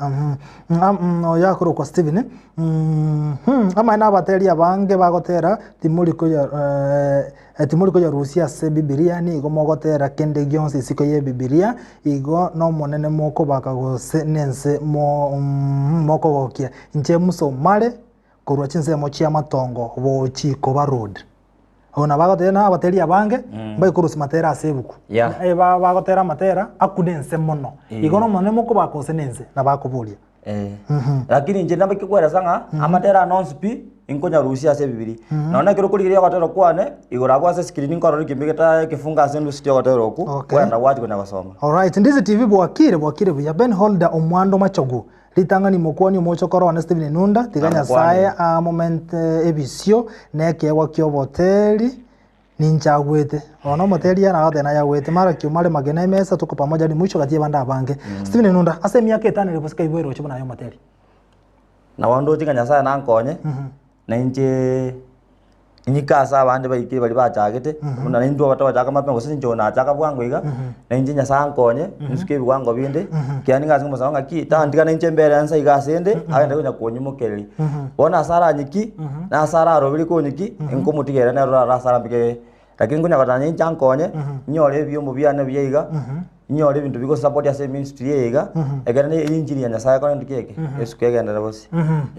Oyo akorokwa Stephen, Amaene abateri abange bagotera timori koya timori koyarusia ase Ebibilia, nigo mogotera kende gionsi isiko y'Ebibilia, igo n'Omonene mokobaka gose nense mo mokogokia. Inche Musa Omare korwa chinsemo chi'amatongo Bochikoba Road. Abwo nabo bagotebia na abateri abange mbaikorusia matera ase ebuku. Yeah. Eh, ba- bagotera amatera akune ense mono. Igo na Omonene mokobaka gose nense, nabo akoboria. Eh. Lakini inche nabeke kweresa ng'a amatera ane onsi pi, inkonyarusia ase ebibiri. Nonya ekero okorigereria ogotera kwane, igoro abwo ase escreen nkorora ekimbegete ekefungo ase endusi kia ogotera okwo, Okay. kwenda gwachia konya gosoma. Alright, Ndizi TV bwakire bwakire buya. Ben Holder Omwando Machogu. Ritang'ani mokwani omochokoro one Stephen Enunda, tiga Namokwanire. Nyasaye amomente ebisio na ekeegwa ki'oboteri ninche agwete. Bono omoteri yare agoteba naye agwete. Mara kiuma are magena emesa tuko pamoja hadi mwisho gati y'abande abange. Stephen Enunda, ase emiaka etano ere gose kaigwere roche buna aye omoteri. Nabo ndoche ng'a Nyasaye nankonye, na inche nyike ase abande baikire baria bachagete, buna naintwe aba twachaka mapema gose inche oyo nachaka bwango iga, na inche Nyasaye ankonye, nsuke ebiwango binde, ekiagera nigo ase ngomosaba ng'aki, tantiga nainche mbere nsa iga ase ende, agende konya konyimokereria. Bono ase aranyiki, na ase araroberie konyiki, nkomotiga ere nere orare ase arambike, lakini nkonya goteba inche ankonye, nyore ebiombo biane buya iga. Inyore ebinto bigosupport ase eministry eye iga, ekero ne injili ya Nyasaye ekore ntoki eke, esuke egenderere bose.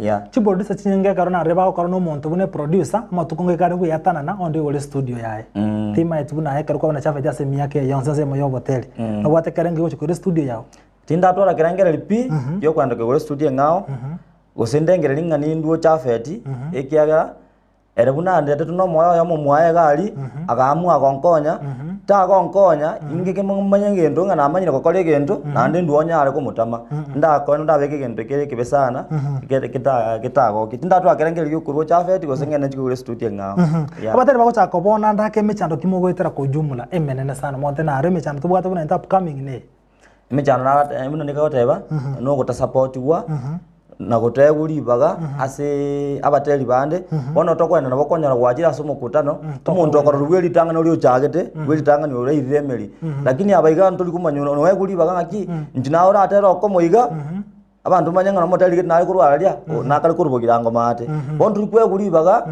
Yeah. Chiproducer chinyinge ekero narire bagokora na omonto buna eproducer, amatuko ng'o ekare bweatanana onde igoro estudio yaye. Timaeti buna aye ekero kwabana chafeti ase emiaka eye yonsi ensemo ya oboteri. Nobwate ekerengo egochi koira estudio yago? Tindatwara kerengereri pi, giokogenda koigora estudio eng'ao, gose ndengereri ng'a nindwe chafeti, ekiagera. Ere buna andetetwe nomoyo oyomo mwaye iga aria, akaamua gonkonya, tagonkonya, inge manye egento ng'a namanyire gokora egento, naende ndwo onyare komotama. Ndakore ndabeke egento kere ekebe sana, kere geta getagokia. Tindatwara kerengererio gia okorwa chafeti gose ng'ende nchie kogora esuti eng'ao. Yeah. Abatari bagochaka kobona ndake emechando ki mogoetera kwa ujumla emenene sana monte naro emechando tobwate buna into upcoming neye. Emechando nagate buna nigo egoteba, na ogotasapotigwa, na goteegwa ribaga ase abateri bande, bono tokoenda nabo okonyora gwachire ase omokutano, omonto okororwa bwe ritang'ani oria ochagete, bwe ritang'ani orairire emeri. Lakini aba iga ntori komanya noegwe ribaga ng'aki, inche naye oratere okomo iga, abanto bamanye ng'a nomoteri gete nare korwa aria, nakare korwa bogirango maate. Bono tori koegwa ribaga.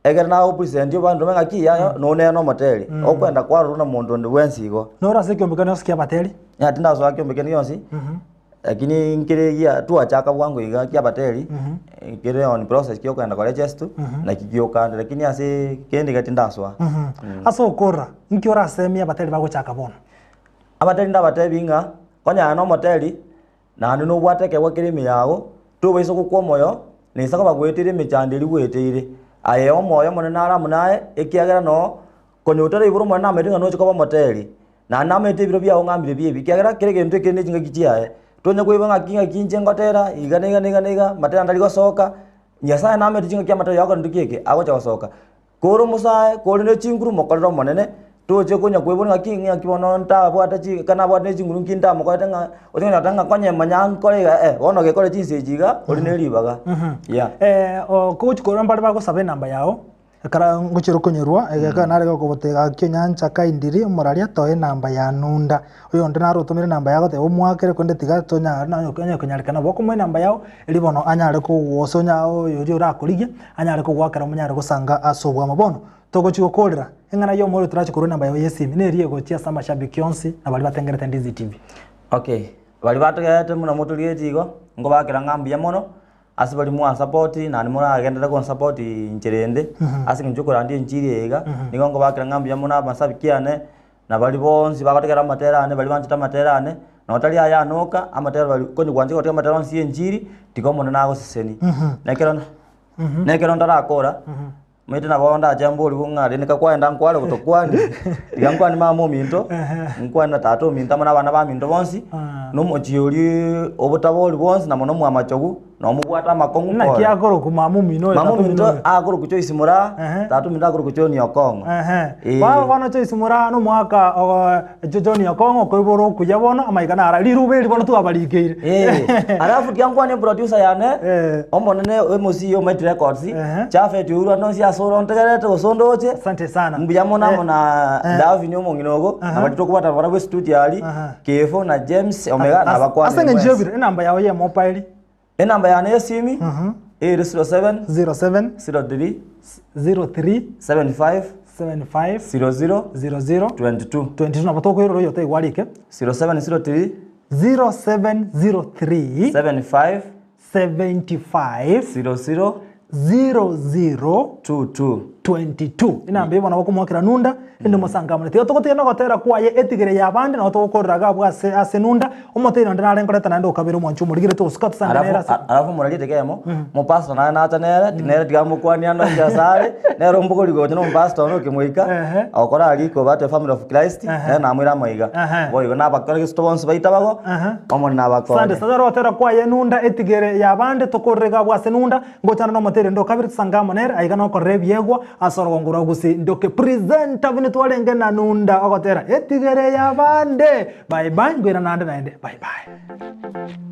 Ekero nagopresent abanto bamenye ng'aki yaya nonya nere nomoteri, okwenda kwarorwa na monto onde bwensi igo. Noro ase ekiombe kende gionsi ki'abateri? Yaya tindasoa kiombe kende gionsi, lakini nkere gia twachaka bwango iga kiabateri, kere on process kiokogenda kore chestu, naki giokande lakini ase kende iga tindasoa. Ase okorora, inki orasemie abateri bagochaka bono? Abateri ndabatebi ng'a, konyara na omoteri, Naende nobwate ekeegwa kere ime yao, tobaisa gokwa omoyo, na ise kobagoeteire emechando eria gweteire. Aye omoyo omonene nare amo naye, ekiagera noo konya otaraibora omwana namaete ng'a noche koba omoteri, naende namaete ebiro biao ng'a mbire biebi, ekiagera kera egento ekere ne chingaki chiaye. Tonya koiba ng'aki ng'aki inche ngotera, iga na iga na iga na iga, amatera ntari gosoka, Nyasaye namaete chingaki amatera yao akore ntoki eke, agocha gosoka. Kore omosae, kore ne chinguru mokorere Omonene, toche konya kweboria ng'aki ng'aki bono ntabwate chi ekero nabwate ne chinguru nki ntamokorete ng'a oche konya goteba ng'a konye manya nkore iga eh, bono gekore chinsa echi iga, ore ne ribaga, yeah. Kogochia korora mbare bagosaba enamba yao, ekero ngochia okonyerwa, egekero nare gokobotega gaki onyancha kaindiri omoraria toe enamba ya Nunda. Oyonde naro otomire enamba yago goteba omoakere korende tiga tonyare nonye onye konyarekana nabo okomoa enamba yao, erio bono anyare kogosa onya oyoria orakorigie, anyare kogoakera monyare gosanga ase oboamo. Bono, togochia gokorera, eng'ana ya omoerio torache korwa enamba yao ya esimi, neria egochia ase amashabiki onsi na baria batengerete Ndizi TV. Okay, baria batogerete buna motorigetie igo, nkobakera ng'a mbuya mono, Ase baria mwansapoti, naende moragenderere gonsapoti inchera ende, ase eng'encho okorandia enchiri eye iga, nigo nkobakera ng'a mbuya mono amasabiki ane, na baria bonsi bagotegera amatera ane, baria banchete amatera ane, nonye tari aya ane oka, amatera baria konya gwancha gotega amatera onsi ya enchiri, tiga Omonene agosesenie. Na ekero na ekero ntarakora. Omanyete nabo ndache mborigwe ng'a rende kakwaenda nkware gotokwania, tiga nkwane mama ominto, nkwane na tata ominto amo na abana baminto bonsi, na omochie oria obotabori bwonsi na mono mwamachogu, na omobwate amakong'u Naki pore. akorokwa mama omino oyo Mama tata ominto omino oyo? akorokwa Joyce Moraa, Ehe. tata ominto akorokwa John Okong'o. Ehe. Eh. Bono bono Joyce Moraa nomwaka ogo John Okong'o okoibora okuya bono amaiga naro riruba eri bono twabarikeire. Eh, alafu tiga nkwane producer yane Eh. omonene MC o Mighty Records Ehe. Chafet Uhuru ande onsi ase orontegerete gose ondoche Asante sana. mbuya mono amo Eh, na Davin omong'ina ogo Aha. na baria tokobwatana barabwo estudio aria Aha. Kefo na James Omega Ase nabakwanire eng'encho mwensi. yobire enamba yao ye mobile Enamba yane ya esimi ere 07 07 03 03 75 75 00 00 22 22 nabo tokoirora oyo otaigwa arike 0703 0703 75 75 00 00 22. 22. Enamba eye bono gokomwakera Nunda, ende mosangamane. Tiga togotiga nogotera kwaye etigere y'abande nabo togokorera iga abwo ase ase Nunda, omoteri onde nare nkoreta naende okabere omwanchi omorigere togosuka tosangane nere Alafu ase alafu morariete ekemo, omopastor naye nacha nere, nere tiga amokwanie ande onsi ase are, nere ombogori gocha na omopastor one okemoika, Ehe. agokora aria ikoba the family of Christ, Ehe. nere namoire amaiga. Ehe. Boigo na abakristo bonsi baito abago, Ehe. Omonene Asante abakonye. sana ogotera kwaye Nunda etigere y'abande tokorere iga abwo ase Nunda. Ngochana nomotere onde okabere tosange amo nere, aiga nokorora ebiegwa ase orogongo rwa Gusii. Ndoke presenter buna twarenge na Nunda ogotera etigere y'abande. Bye bye, nkoira naende naende. Bye bye.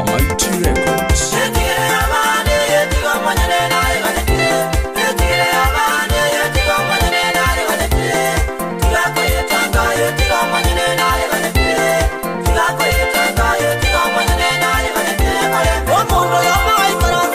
Mighty Records. Omondo yomo aikara.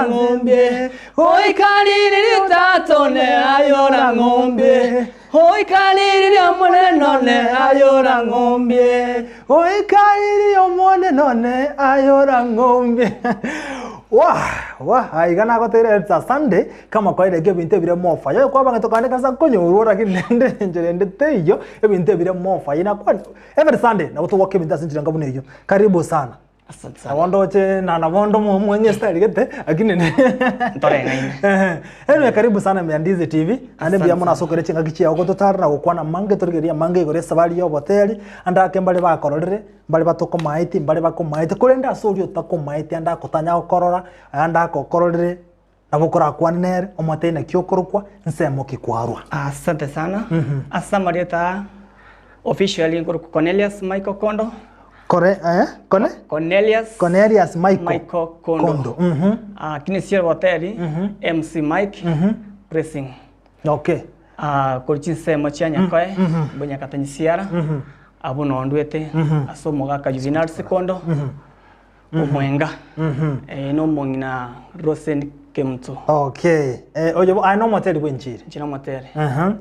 ng'ombie, Goika riria tata one ayora ng'ombie, Goika riria omonene one ayora ng'ombie, Goika riria omonene one ayora ng'ombie. Wah! Wah! Aiga nagoteire it's a Sunday, kama kawaida iga ebinto ebire more fire. Oyo kwabangete okande kansa nkonyorwa lakini naende enchera ende teiyo, ebinto ebire more fire. Nakwana every Sunday nabo togoaka ebinto ase enchera enga buna eyio. Karibu sana. Asante sana. Nabo ndoche na nabo ndo mwenye style gete lakini Ntoreng'aine. Ehe. Anyway, karibu sana Miandizi TV. Naende Asante mbuya mono sana. ase okore chingaki chiago gototara na gokwana mange torigereria amange igoro esabari ya oboteri ande ake mbare bakororire mbare batokomaeti mbare bakomaete korende ase oria otakomaeti ande akotanya gokorora ande agokororire nabo okorakwane nere omotebie naki okorokwa nsemo ki kwarwa. Asante sana. Ase amarieta officially nkorokwa Cornelius Michael Kondo. Kore eh kone? Cornelius Cornelius Michael Michael Kondo. Kondo. Mhm. Ah, kini sio hoteli MC Mike Pressing. Okay. Ah, kori chinsemo chia Nyakoe bonyakatani siara abwo nondwete ase omogaka Juvenal Sikondo omwenga eh, na omong'ina Rosen Kemunto Okay. Eh, oyo aye nomoteri bwenchiri. inche nomotere. Mhm.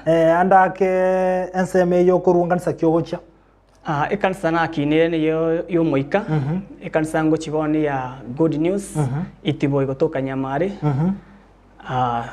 Ah. Eh, ande ake ensemo eye okorunganisa ki ogochia? Ah, ekanisa nakinire niyo y'omoika, ekanisa ngochia bono ya Good News, Itibo igotoka Nyamare. Ah,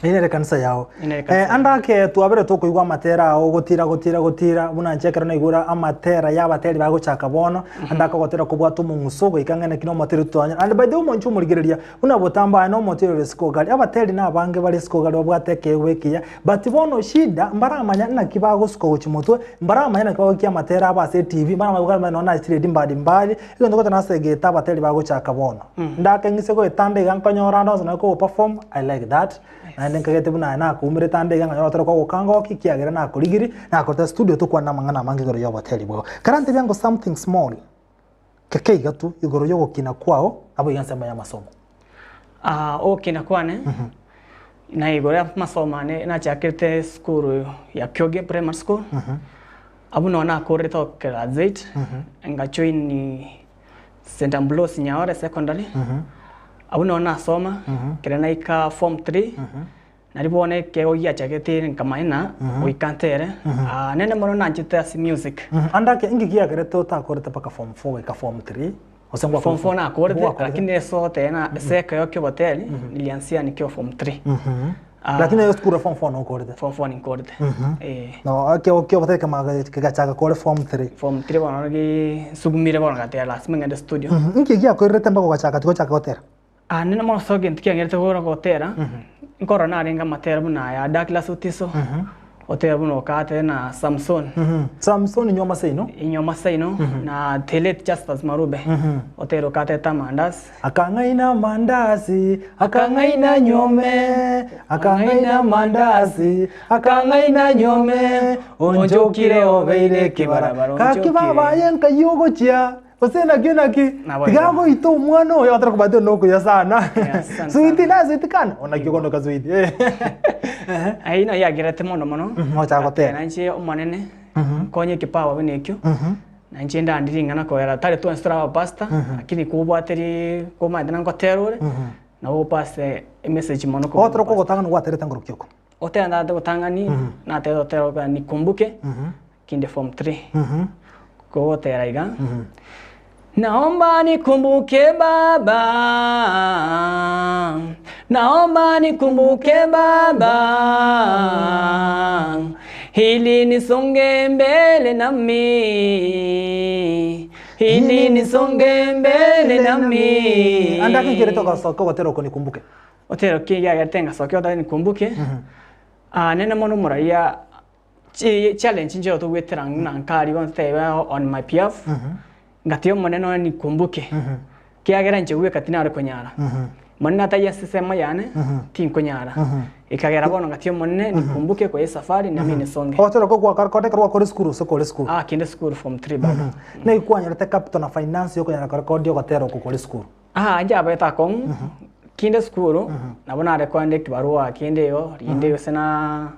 Eye nere ekanisa yao. Eye nere ekanisa Eh, ande ake twabere tokoigwa amatera ao gotira gotira gotira buna inche ekero naigure amatera ya abateri bagochaka bono, ande akogotera kobwata omong'uso goika ng'a naki nomoteri twanyora. And by the way omonche omorigereria, buna botambe aye nomoteri ore isiko gari, abateri na abange bare isiko gari babwate ekeegwa ekiya, But bono shida mbaramanya naki bagosuka gochia motwe, mbaramanya naki bagokia amatera abo ase etv, mbaramanya goka nonya na chiredi mbali mbali, egento ngocha nasegete abateri bagochaka bono. Ndakeng'ise goetanda iga nkonyora ande onsi nonya kogo perform, I like that. Naende nkagete buna aye nakoumerete ande iga nkanyora gotera kogokangokia ekiagera nakorigirie, nakorete studio tokwane amang'ana amange igoro ya oboteri bwao. Karantebia ngo something small, keke iga tu igoro ya ogokina kwao, nabo iga ensemo ya amasomo. Ah, ogokina kwane, na igoro ya amasomo ane nachakerete esukuru ya Kioge Primary School, abwo noo nakorete o class eight, ngajoin St Ambrose Nyaore Secondary, abwo noo nasoma, ekero naika form three, Nario bono ekeegwa giachagete nkamanya ng'a goika ntere, ah, nende mono nanchete ase music. Ande ake inki giagerete otakorete mpaka form four goika form three? Gose ngwakorete Form four nakorete, Ngwakorete? lakini ase ogoteba na ase ekeegwa kia oboteri, nilianzia nikiwa form three. Ah, Lakini esukuru ya form four nokorete? Form four ninkorete, eh. No ekeegwa kia oboteri kemagete kegachaka kore form three. Form three bono gi nsugumire bono ngateba lazima ng'ende studio. Inki giakoirerete mpaka ogachaka tigochaka gotera? Aa nene mono ase egento kiang'erete kogora gotera, nkorora narenge amatera buna aya Douglas Otiso, otera buna Okate na Samson. Samson inywe seino? Inywe seino, na the late Justus Marube, otera okatete amandasi. Akang'aina amandasi, akang'aina nyome, akang'aina amandasi, akang'aina nyome, onchokire obeire ekibarabara, gaki baba aye nkai ogochia. Gose naki naki, Nabo tiga igo. agoita omwana oyo atari kobwati onde okuya sana. Yeah, sana Switi sana. na switi kana, o naki okondoka switi. Ehe. Ayio nayo yagerete mono mono, Mhm, ochaka gotera. na inche omonene, nkonye ekipawa buna ekio, na inche ndandi ring'ana koera tari twensi tore abapastor, lakini kobwate ri komanyete na ngotera ore, nabo opase emessage mono kobua Ogotera omopastor. okogotang'ana gwaterete ngoro ki oko? Gotera ndatete gotang'ani, natete gotera okogera nikumbuke, kinde form 3. Kogotera iga, Naomba nikumbuke Baba, naomba nikumbuke Baba, ili nisonge mbele nami, ili nisonge mbele nami. Ande ake nkerete ogasoka ogotera oko nikumbuke. Otera ki ekiagerete ngasokia otari nikumbuke, nene mono omoraia Chi challenge inche togwetera ng'a nkari bono totebe on my behalf, ngatiga omonene one nikumbuke, kiagera inche bweka tinare konyara. Monene ataiyo ase ensemo yane, tinkonyara. Ekagera bono ngatiga omonene nikumbuke kwa esafari nami nisonge. Ogotera okwo gwakare kore ekero gwakore esukuru gose kore esukuru? Ah, kende esukuru form three bado. Naki kwanyorete capital na finance yokonyara korekodia ogotera okwo kore esukuru? Ah, inche abete akong'u, kinde esukuru, nabo nare koenda ekibarua kende igo, rinde gose na.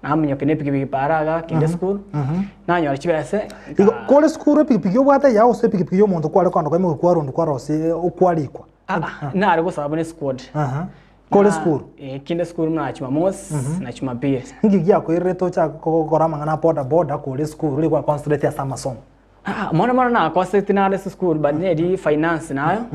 Naminyokia na epikipiki para iga kende esukuru, nanyora chibese, Igo nka kore esukuru epikipiki obwate eyao gose epikipiki ya omonto kware kogenda koimokia kwarondwa kwarosia okwarikwa? Ah, nare gosaba buna esquad. Aha. Kore esukuru? Eh, kinde esukuru buna Jumamosi na Jumapili. Nki giakoirerete ochake gokora amang'ana a boda boda kore esukuru riria gwa concentrate ase amasomo? Ah, mono mono nakoseti nare ase esukuru but neri finance nayo,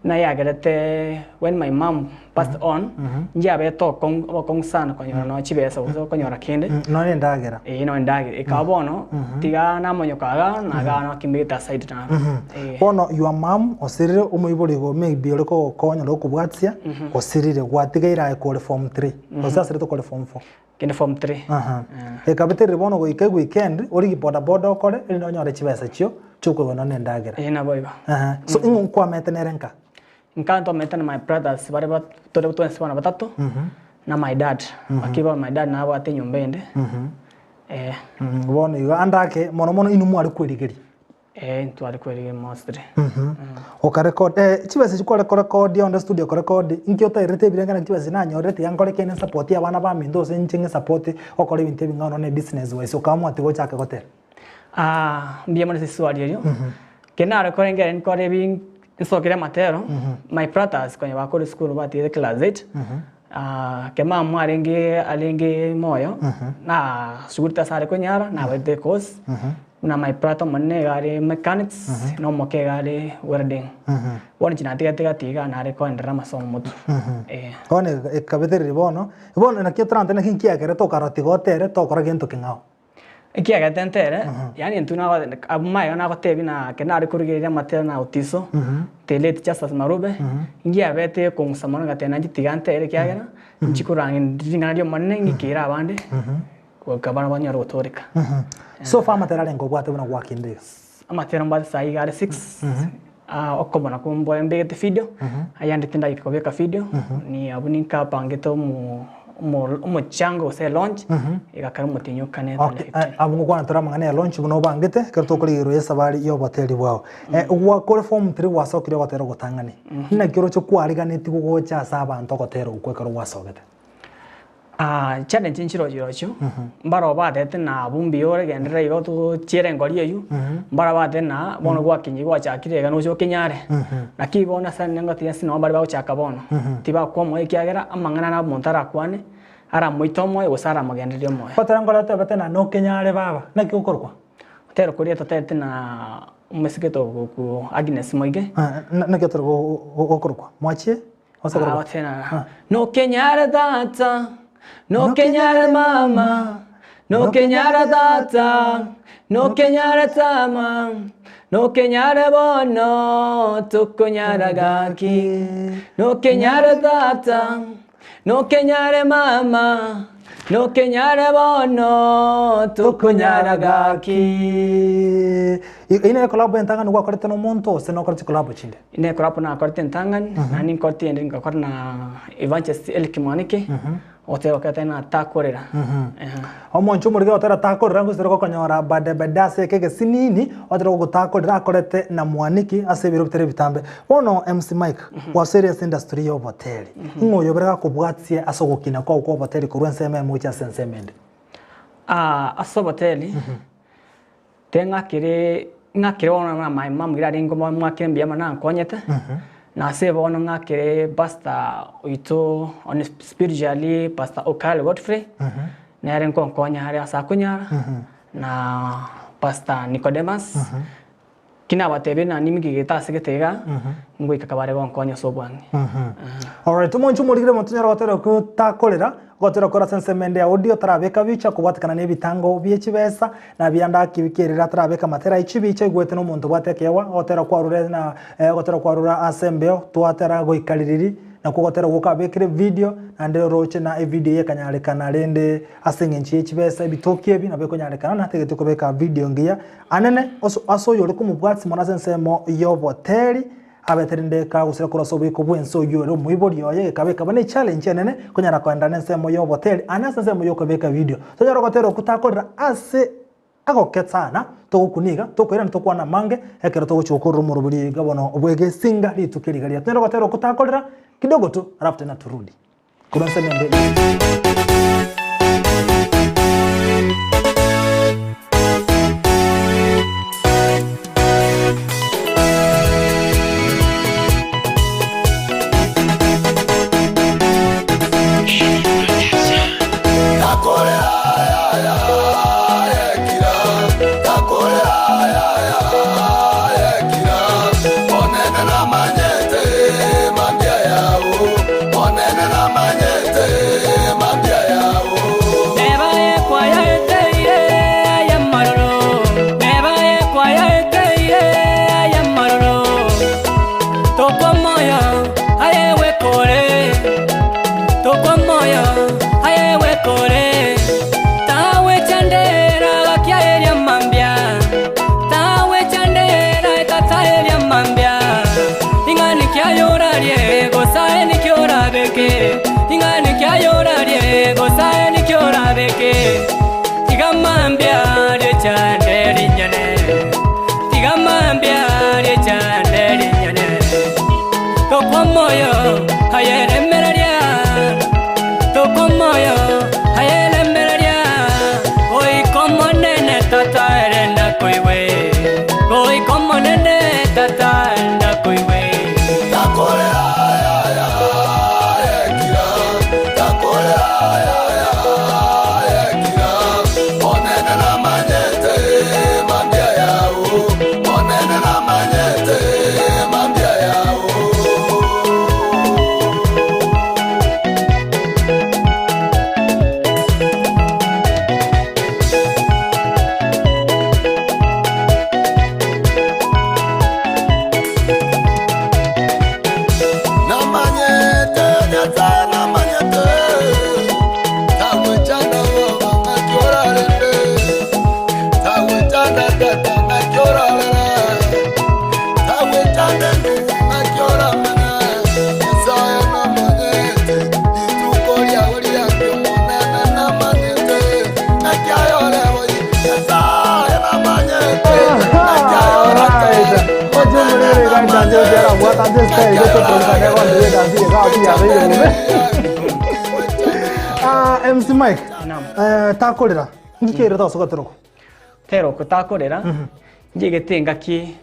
nayagerete when my mum passed on, nchiabete okong'u obokong'u sana konyora nonya chibesa gose okonyora kende. Nonya endagera. Eeh nonya endagera, ekaba bono, tiga namonyoka igaa na igaa nakimbegete aside naro, eh. Bono your mum osirire omoibori igo maybe ore kogokonya ore gokobwatia, osirire gwatigaire aye kore form three, gose asirete kore form four. Kende form three. Aha. Ekabeterire bono goika eweekend, origie boda boda okore, erinde onyore chibesa chio, chiokoigwa nonya na endagera. Eeh naboigo. Aha. So ing'o nkwamete nere nka? Nka ntomanyete na my brothers bare ba tore twensi bono batato, na my dad, lakini bono my dad nabwate enyomba ende, eh. Bono igo ande ake, mono mono inwe mware kwerigeria. Eh, ntware kwerigeria mostly. Okarecord eh, chibesa echio kware korekodia onde studio korekodi, inki otairete ebirenga naki chibesa echi nanyorire tiga nkore kende nsapotie abana baminto gose inche ng'esapotie gokora ebinto ebi ng'a nonya ebusiness wise okaamua tiga ochake gotera. Ah, mbuya mono ase eswali erio. Ekero nare korengera nkore ebi nsokere amatero, my brothers konya bakore esukuru batigete class eight, ekero mama arenge arenge moyo, nasugurete ase are konyara, nabaete ecourse, buna my brother omonene iga are mechanics, na omoke iga are welding. Bono inche natigete gati iga nare koenderera amasomo motwe, eh. Bono ekabetereria bono, bono naki otarante naki nkiakerete okarora tiga otere tokora gento keng'ao. Ekiagera ntere, yaani intwe nago abwo magega nagotebia na ekero nare korigereria amatera na Otiso, the late Justus Marube, ngiabete kong'usa mono ngateba nainche tiga ntere ekiagera, inchi korang'e ring'ana ri'Omonene ng'ikere abande, goika barabwo banyore gotooreka. So far amatera arenge obwate buna gwakinde iga? Amatera mbwate saii iga are six, okomo nakwo mboe mbegete video, ayande tindagika kobeka video, ni abwo ninkapangete omo omo omochango gose elaunch, egakera omotienyi o kane Okay, tarehe 15. abwo ngokwana tore amang'ana ya launch buna obangete, ekero tokorigerwa esabari ya oboteri bwao. Gwakore form three gwasokire ogotera ogotang'ani, naki oroche kwariganetigwe gocha ase abanto ogotera okwo ekero gwasogete? Challenge nchirochio rochio, mbaro batete na abwo mbuya ore genderera igo tochiere engori eywo, mbaro batete na bono gwakinyire gwachakire iga noche okenyare. Lakini bono ase ane ngotiga ase nabo baria bagochaka bono, tibakwa omoyo ekiagera amang'ana na omonto arakwane, aramoite omoyo gose aramogendererie omoyo. Gotera nkore otebete na nokenyare baba, naki okorokwa? Gotera koria totebete na omosike togoku Agnes Moige. Naki otera gokorokwa? Mwachie? Agotera, Nokenyare tata, nokenyare mama, nokenyare tata, nokenyare tama, nokenyare bono, tokonyara gaki. Nokenyare tata, nokenyare mama, Nokenyare bono, tokonyara gaki. Eyio nere collabo entang'ani gwakorete na omonto gose nokore chicollabo chinde? Ine collabo nakorete entang'ani, naende ninkorete eyende ngakora na Evangelist Eric Mwaniki, ogotera gokerete ng'a takorera. Omonche omorige gotera takorera gose gokonyora bade bade ase eke egesinini, otera gogotakorera akorete na Mwaniki ase ebiro bitari ebitambe. Bono MC Mike, gwasoire ase industry ya oboteri, ng'o oyo obere gakobwatia ase ogokina kwao kwa oboteri korwa ensemo emo gochia ase ensemo ende? Ase oboteri, teng'akere ng'akere bono buna my mum riria arenge mwakere mbuya mono nankonyete, na ase bono ng'akere pastor oito on spiritually pastor Okal Godfrey, nere nkonkonya are ase akonyara, na pastor Nicodemus, Ki nabatebirie na nimigigete ase gete iga, ngoika kabare gonkonya ase obwange. Alright, omonche omorigire omonto onyare gotera okwo takorera, ogotera okore ase ensemo ende ya audio tarabeka bicha kobwatekana na ebitango bie chibesa na bianda aki bikerire atarabeka amatera aye chibicha oigwete na omonto obwate ekeegwa, ogotera kwarure na ogotera kwarure ase embeo twatera goika ririri, nakwo ogotera okwo okabekire video naende oroche na evideo eye ekanyarekana rende ase eng'encho ye chibesa ebitoki ebi nabo ekonyarekana natagete kobeka video engiya. Anene ase oyore komobwatia mono ase ensemo y'oboteri, abete rende kagosira korwa ase oboiko bw'ense oyio ore omoibori oye, gekaba ekaba ne challenge enene konyara koenda nensemo y'oboteri ande ase ensemo y'okobeka video. Tonyare gotera okwo takorera ase agoke sana, togokuna iga, tokoirana tokwane amange, ekero togochia gokorera omorobori iga bono bw'egesinga rituko eri iga riaye. Tonyare gotera okwo takorera kidogo tu alafu tena turudi. Korwa ensemo ende. moyo aye remereria Tokwa moyo aye remereria Goika Omonene Tata ere nakoigwe Goika Omonene Tata nakoigwe. Namanyete, Nyasae namanyete, tagwechanda baba ng'aki orarende, tagwechanda tata ng'aki orarere, tagwechanda endugu ng'aki oramene. Nyasae namanyete, rituko riao riake Omonene namanyete, ng'aki aye ore boyia. Nyasae namanyete, ng'aki aye orakore. Ah, MC Mike. Naam. Eh, takorera. Ngikere tosogoterwa oko. Tera oko takorera, njegete engaki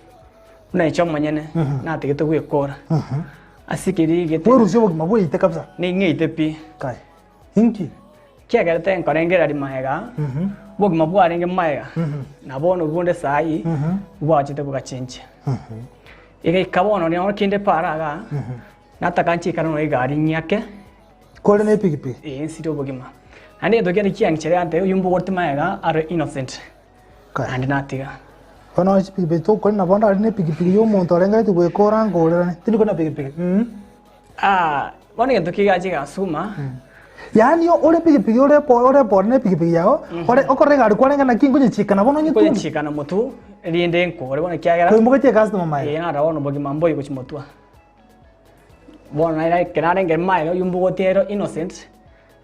buna inche omonyene nategete gwekora. Ase keria gete Bwerusia obogima bweite kabisa. ning'eite pi. Kai. Inki? Kiagerete nkorengereria magega, obogima bwarenge magega, na bono bonde saii bwachete bogachenchia. Egaika bono noro kende para igaa, nataka nchikare nonya egari ng'ake, Kore ne epikipiki? eh nsire obogima. Naende egento kende kiang'ichere gantebia oyio mbogoreti magega are innocent, Kai. naende natiga. Bono chipikipiki tokore nabo ndare ne epikipiki ya omonto orengeretie goika orangorerane, tindi kore na pikipiki mh. Bono egento kigacha egasuma. Yaani ore pikipiki ore po ore pore ne pikipiki yago, ore okore egari kwarenge naki nkonyechiika bono onyetunge. Nkonyechiika na motwe, erinde nkore bono ekiagera. Koimogetie ecustomer maega. Ee narora bono obogima mboiyo gochia motwe. Bono naye ekero narenge maega oywo mbogotie ere innocent,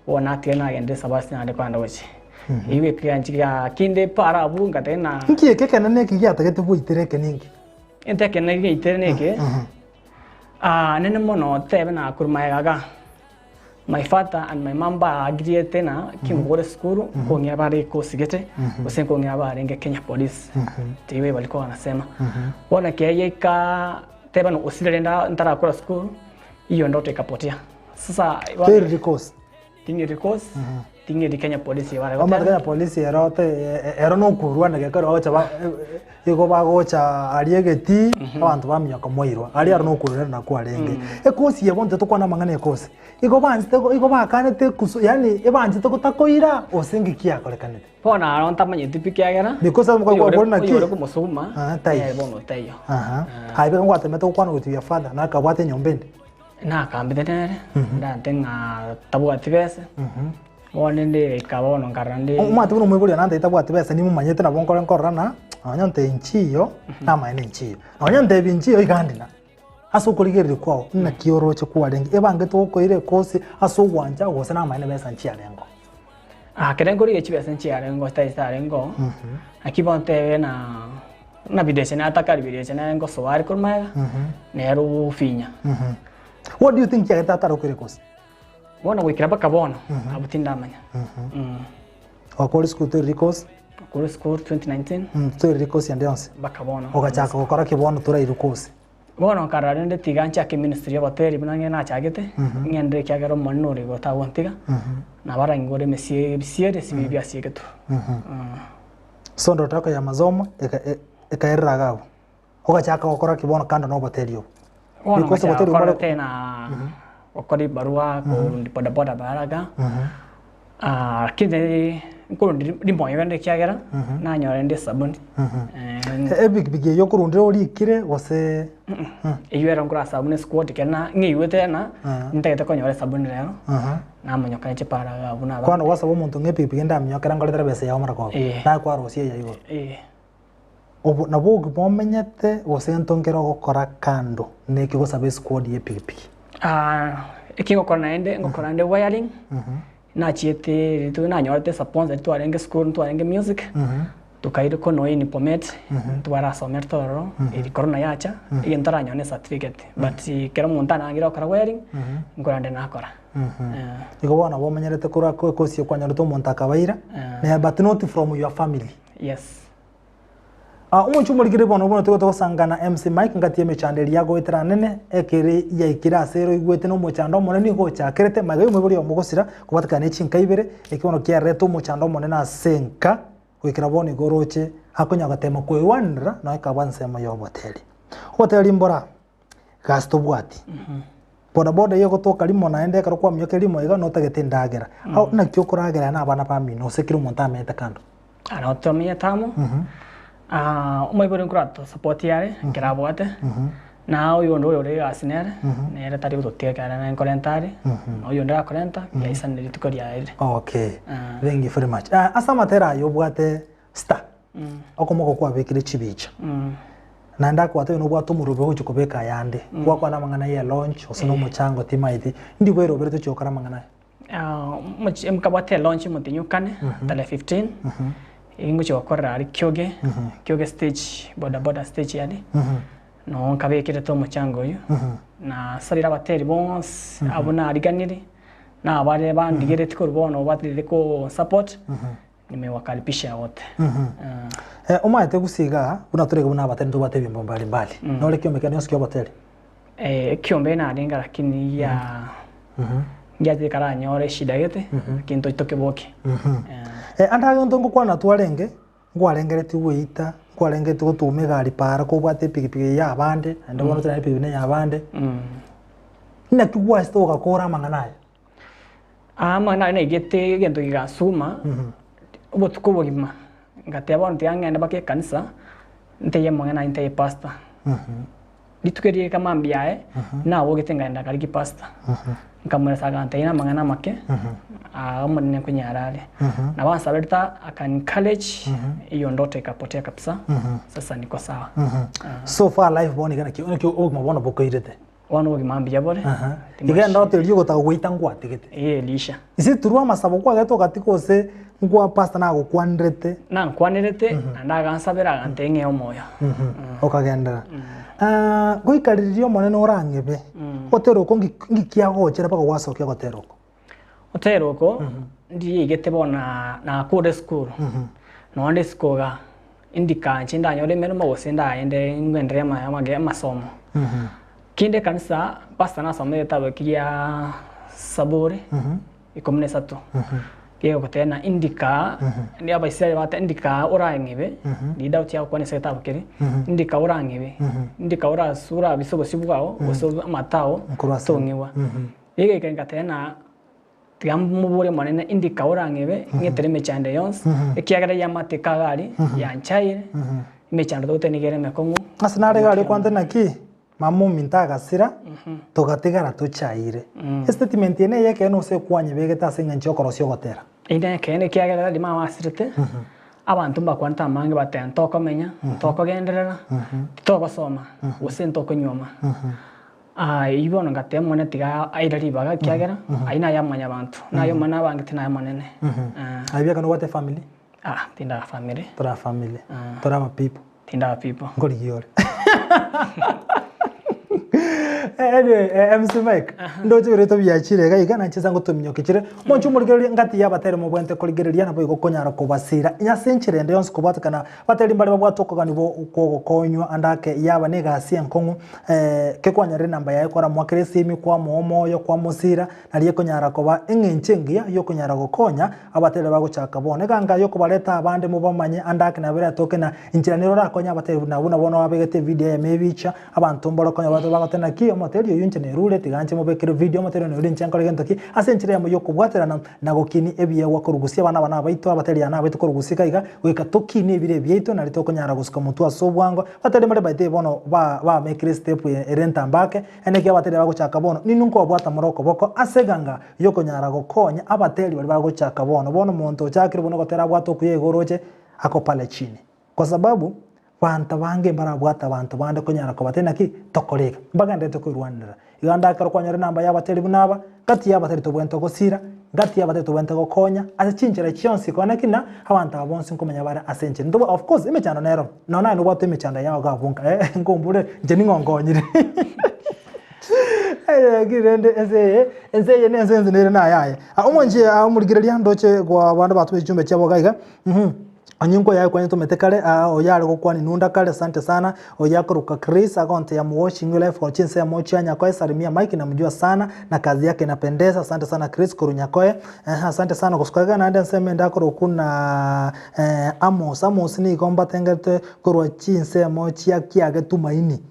bono natiga nagenda esabari sinarenge kogenda gochia. Eywo ekeganchi kia kinde para abwo ngateba ng'a. Nki eke ekenene eke giatagete goitera eke ninki? Egento ekenene giaitere neke. Nene mono tebe nakorwa magega iga, my father and my mum baagiriete ng'a kingokora esukuru nkong'ira bare ekosi gete gose nkong'ira barenge Kenya Police tiga walikuwa wanasema. Bono ekero giaika tebe ng'a osire rende ntarakora sukuru, hiyo ndoto ikapotea. Sasa Toiriri course. Ting'eti course, ting'eti Kenya Police bare Omanyete goteba. Kenya Police ero te ero nokorwana gekero bagocha ba igo bagocha aria egetii abanto baminyoka moirwa aria aro nokorwana nakwo arenge. Ekosi eye bono tokwana amang'ana ya ekosi, igo banchete igo bakanete ekusu yaani ebanchete gotakoira gose ng'iki kiakorekanete. Bono aro ntamanyeti pi ekiagera, Because ase oyore kwakora naki? oyore komosuma Ah, taiyo. nere bono taiyo. Aha, aye iga ngwatemete gokwana gochia your father nakabwate enyomba ende. Nakambete nere, ndante ng'a tabwati besa, bono ndeika bono nkarora ndi. Omanyete buna omoibori one antebia tabwati besa nimomanyete nabo nkore nkorora ng'a nonya ontebia nchiyo, namaene nchiyo. Nonya ontebia nchiyo iga ndina. Ase okorigereria kwao, naki oroche kwarenge ebangete gokoira ekosi ase ogwancha gose namaene besa nchiarengeo? Ekero nkorigia chibesa nchiarengeo chitarengeo, naki bono ntebe na. Buna bideche nataka ribideche nere ngosoa are korwa magega, nere ofinya. What do you think kiagete atarokwire gose? Bono goikera mpaka bono, abwo tindamanya. Wakore school tori rikosi? Korwa school 2019. Tori rikosi ende yonsi? Mpaka bono. Ogachaka gokora ki bono torairwe kosi? Bono nkarora rende tiga nchake ministry ya oboteri buna ng'e nachagete, ng'ende ekiagera Omonene ore igoro tagontiga, nabo arang'igore emesie ebisieri ase ebibe biasiegetwe. So ndoto yako ya masomo ekaerera iga abwo, ogachaka gokora ki bono kando na oboteri obo? Bono Because ngachaka oboteri gokora mbore tena gokora ebarua korundi bodaboda baraga, lakini nkorundi rimoyo rende ekiagera nanyora rende esabuni. Epikipiki eywo okorundire orikire gose? Eywo ero nkora sabuni esquad ekero na ng'eigwete ng'a ntagete konyora esabuni rero. Namonyoka inche para iga abwo naba. Kwano gwasaba omonto ng'a epikipiki ndaminyokere nkoretere ebesa yao mara koba. Eh. Naye kwarosia eya igoro. Eh. Obo nabwo obogima omenyete gose gento nkere ogokora kando na eki gosaba esquad ya epikipiki. Eki ngokora naende, ngokora naende wiring, nachiete rituko nanyorete sponsor twarenge school ntwarenge music. Tokairwa Konoin Bomet, ntwarasomerete ororo, eri corona yacha, egento ntaranyora ne certificate, but ekero omonto anangire gokora welding, nkorande nakora. Eh. Igo bono nabo omenyerete korwa ko- ekosi kwanyorete omonto akabaira, ne but not from your family. Yes. Ah, omochie omorikire bono bono tigo togosangana MC Mike ngati emechando eria yagoetera nene ekere yaikire ase ere oigwete na omochando omonene nigo ochakerete magega y'omoibori oyomo gosira kobatekana ne chinka ibere eki bono kiarete omochando omonene ase enka goikera bono igo oroche akonya gotema kwerwanerera nonya ekaba ensemo ya oboteri. Oboteri mbora gasi tobwati boda boda eywo egotoka rimo naende ekero kwamiokire rimo iga notagete endagera au naki okoragera na abana bamino gose kera omonto amenyete kando. Aro tomenyete amo, omoibori nkoro atosupport are ekero abwate, na oyonde oyore egasi nere, nere tari gototiga ekero nere nkorenta are, na oyonde gakorenta, riaisana rituko riaerire. Okay, thank you very much. Ase amatera aya obwate star, okomoka kwabekire chibicha, naende akwatebia nobwate omorobe ogochia kobeka ayande, gwakwana amang'ana ya elaunch gose na omochango timaeti, ndi bweroberete ochia gokora amang'ana aya? Omochie nkabwate elaunch omotenyi o kane tarehe 15, eywo ngochia gokorera aria Kioge, Kioge stage, boda boda stage aria, noo nkabekerete omochango oywo, nasabire abateri bonsi abwo nariganirie, na abare bandigeretie korwa bono baterire ko support, nimewakaribisha wote. Omanyete gose igaa, buna torenge buna abateri ntobwate ebimbo mbali mbali, nore ekiombe kende gionsi kia oboteri? Ekiombe narenge lakini ya ngiachete karanyore eshida gete lakini toiketobokia. Ande agento ngokwana twarenge, nkwarengeretie goita, nkwarengeretie gotuma egari para kobwate epikipiki eye ya abande, naende bono tari epikipiki neye abande, naki gwachete ogakora amang'ana aya? Amang'ana aria naigete egento gegasuma, obotuko obogima, ngateba bono tiga ng'ende mpaka ekanisa, ntebie amang'ana ayio ntebie pastor. Rituko erio riaika mambia aye, nabogete nkaenda nkarigia pastor, nkamweresa agantebia namang'ana amake, aa omonene nkonyara are. Nabo ansaberete aka encourage, hiyo ndoto ikapotea kabisa, sasa niko sawa. So far life bono iga naki naki obogima bono bokoirete? Bono obogima mbuya bore, Iga endoto eria ogotaka goita ngwatigete. Eye Elisha. Ise turwa amasabo kwagete ogatiga gose nkwa pastor nagokwanerete. Nankwanerete naende agansabera agantebia ng'ee omoyo. Okagenderera. Goika riria Omonene orang'ebe, gotera oko ngiki agochera mpaka gwasokia gotera oko? Gotera oko ndiigete bono nakure esukuru, nonye nde isiko igaa, indika inche ndanyore emeremo gose ndaende ngenderere amasomo. Kinde ekanisa, pastor nasomete egetabu ekio gia Saburi ikomi na isato, gegoteba ng'a indika, Abaisraeli bagoteba indika orang'ebe, riria Daudi agokwana ase egetabu keria, indika orang'ebe, indika orabise obosio bwao gose amato ao tong'igwa. Rigeika ngateba ng'a tiga moborie Omonene indika orang'ebe ng'etere emechando eye yonsi, ekiagera y'amateka iga aria yanchaire, emechando togoteba nigo ere emekong'u. Ase nare iga aria kwante naki, mama ominto agasira, togatigara tochaire. Estatement eye neye ekeene gose ekwanyebegete ase eng'encho y'okorosia ogotera? Eye nekeene ekiagera riria mama asirete, abanto mbakwanete amange bateba ntokomenya, ntokogenderera, titogosoma, gose ntokonyuoma. Eyio bono ngateba Omonene tiga aire ribaga ekiagera ayio naye mwanyabanto, naye Omonene abangete naye Omonene. Aye bieka nobwate efamily? Aa tindaba family. Tora family, tora aba people. Tindaba people. Nkorigia ore. Anyway, MC Mike, ndoche bireto biachire iga iga nainche nsa ngotominyokia chire. Monche omorigereria ngati ya abateri mobwenerete korigereria nabo igo okonyara kobasira ase enchera ende yonsi kobwatekana Abateri mbare babwate okogania kw'ogokonywa ande ake yaba negasi enkong'u, kekwanyorera enamba yaye koramoakera esimi, kwamoa omoyo, kwamosira, nario ekonyara koba eng'encho engiya y'okonyara gokonya abateri bagochaka bono. Eganga y'okobareta abande mobamanye ande ake nabo eratoke na inchera nero orakonye abateri buna buna bono babegete evidio eyemo ebicha, abanto mbare okonya bato bagoteba naki omoteri oyio inche nerure tiga nche mobekere video, omoteri oyo nerure inche nkore gento ki, ase enchera eyemo y'okobwaterana na gokinia ebiegwa korugusia abana aba nabaito, abateri aa nabaito korugusia iga iga, goika tokinie ebiro ebiaito, nario tokonyara gosuka motwe ase obwango. Abateri mbare baito bono ba bamekire estep ere entambe ake, ene ekiagera abateri bagochaka bono, ninwe nkobabwata more okoboko ase eganga y'okonyara gokonya abateri baria bagochaka bono. Bono omonto ochakire buna ogotera abwate okuya iga oroche, ako pale chini. Kwa sababu, Banto bange mbarabwate abanto bande konyara kobatebia naki tokore iga, mbagenderete koirwanerera. Iga ande ekero kwanyora enamba y'abateri buna aba, gati y'abateri tobwenerete gosira, gati y'abateri tobwenerete gokonya, ase chinchera chionsi konya naki na abanto aba bonsi nkomenya bare ase enchera. Ntobwa of course emechando nero, nonya naye nobwate emechando yao iga abwo nka eh nkombore inche ning'o nkonyire Lakini rende ense eye, ense eye nense ense nere nayaye. Omwanchi omorigereria ndoche kwa abande batuma chichumbe chiabo iga iga. Onye nkoyaye kwanyetomete kare, aa oyo are gokwana inunda kare, asante sana, oyo akoroka Chris agonte am watching you live from chinsemo chia Nyakoe, salimia Mike namjua sana na kazi yake inapendeza, asante sana Chris korwa Nyakoe, eeh asante sana gosuka iga naende ensemo ende akorokwa na Amos, Amos nigo mbatengete korwa chinsemo chia kiage Tumaini.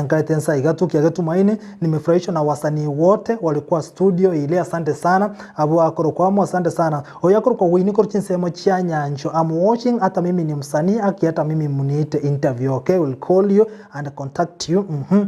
Nkaete nsa iga tu kiage Tumaini, nimefurahishwa na wasanii wote walikuwa studio ile asante sana, abwo akorokwa amo asante sana. Oyo akorokwa Winnie korwa chinsemo chia Nyancho am watching hata mimi ni msanii aki hata mimi muniite interview okay will call you and contact you mhm.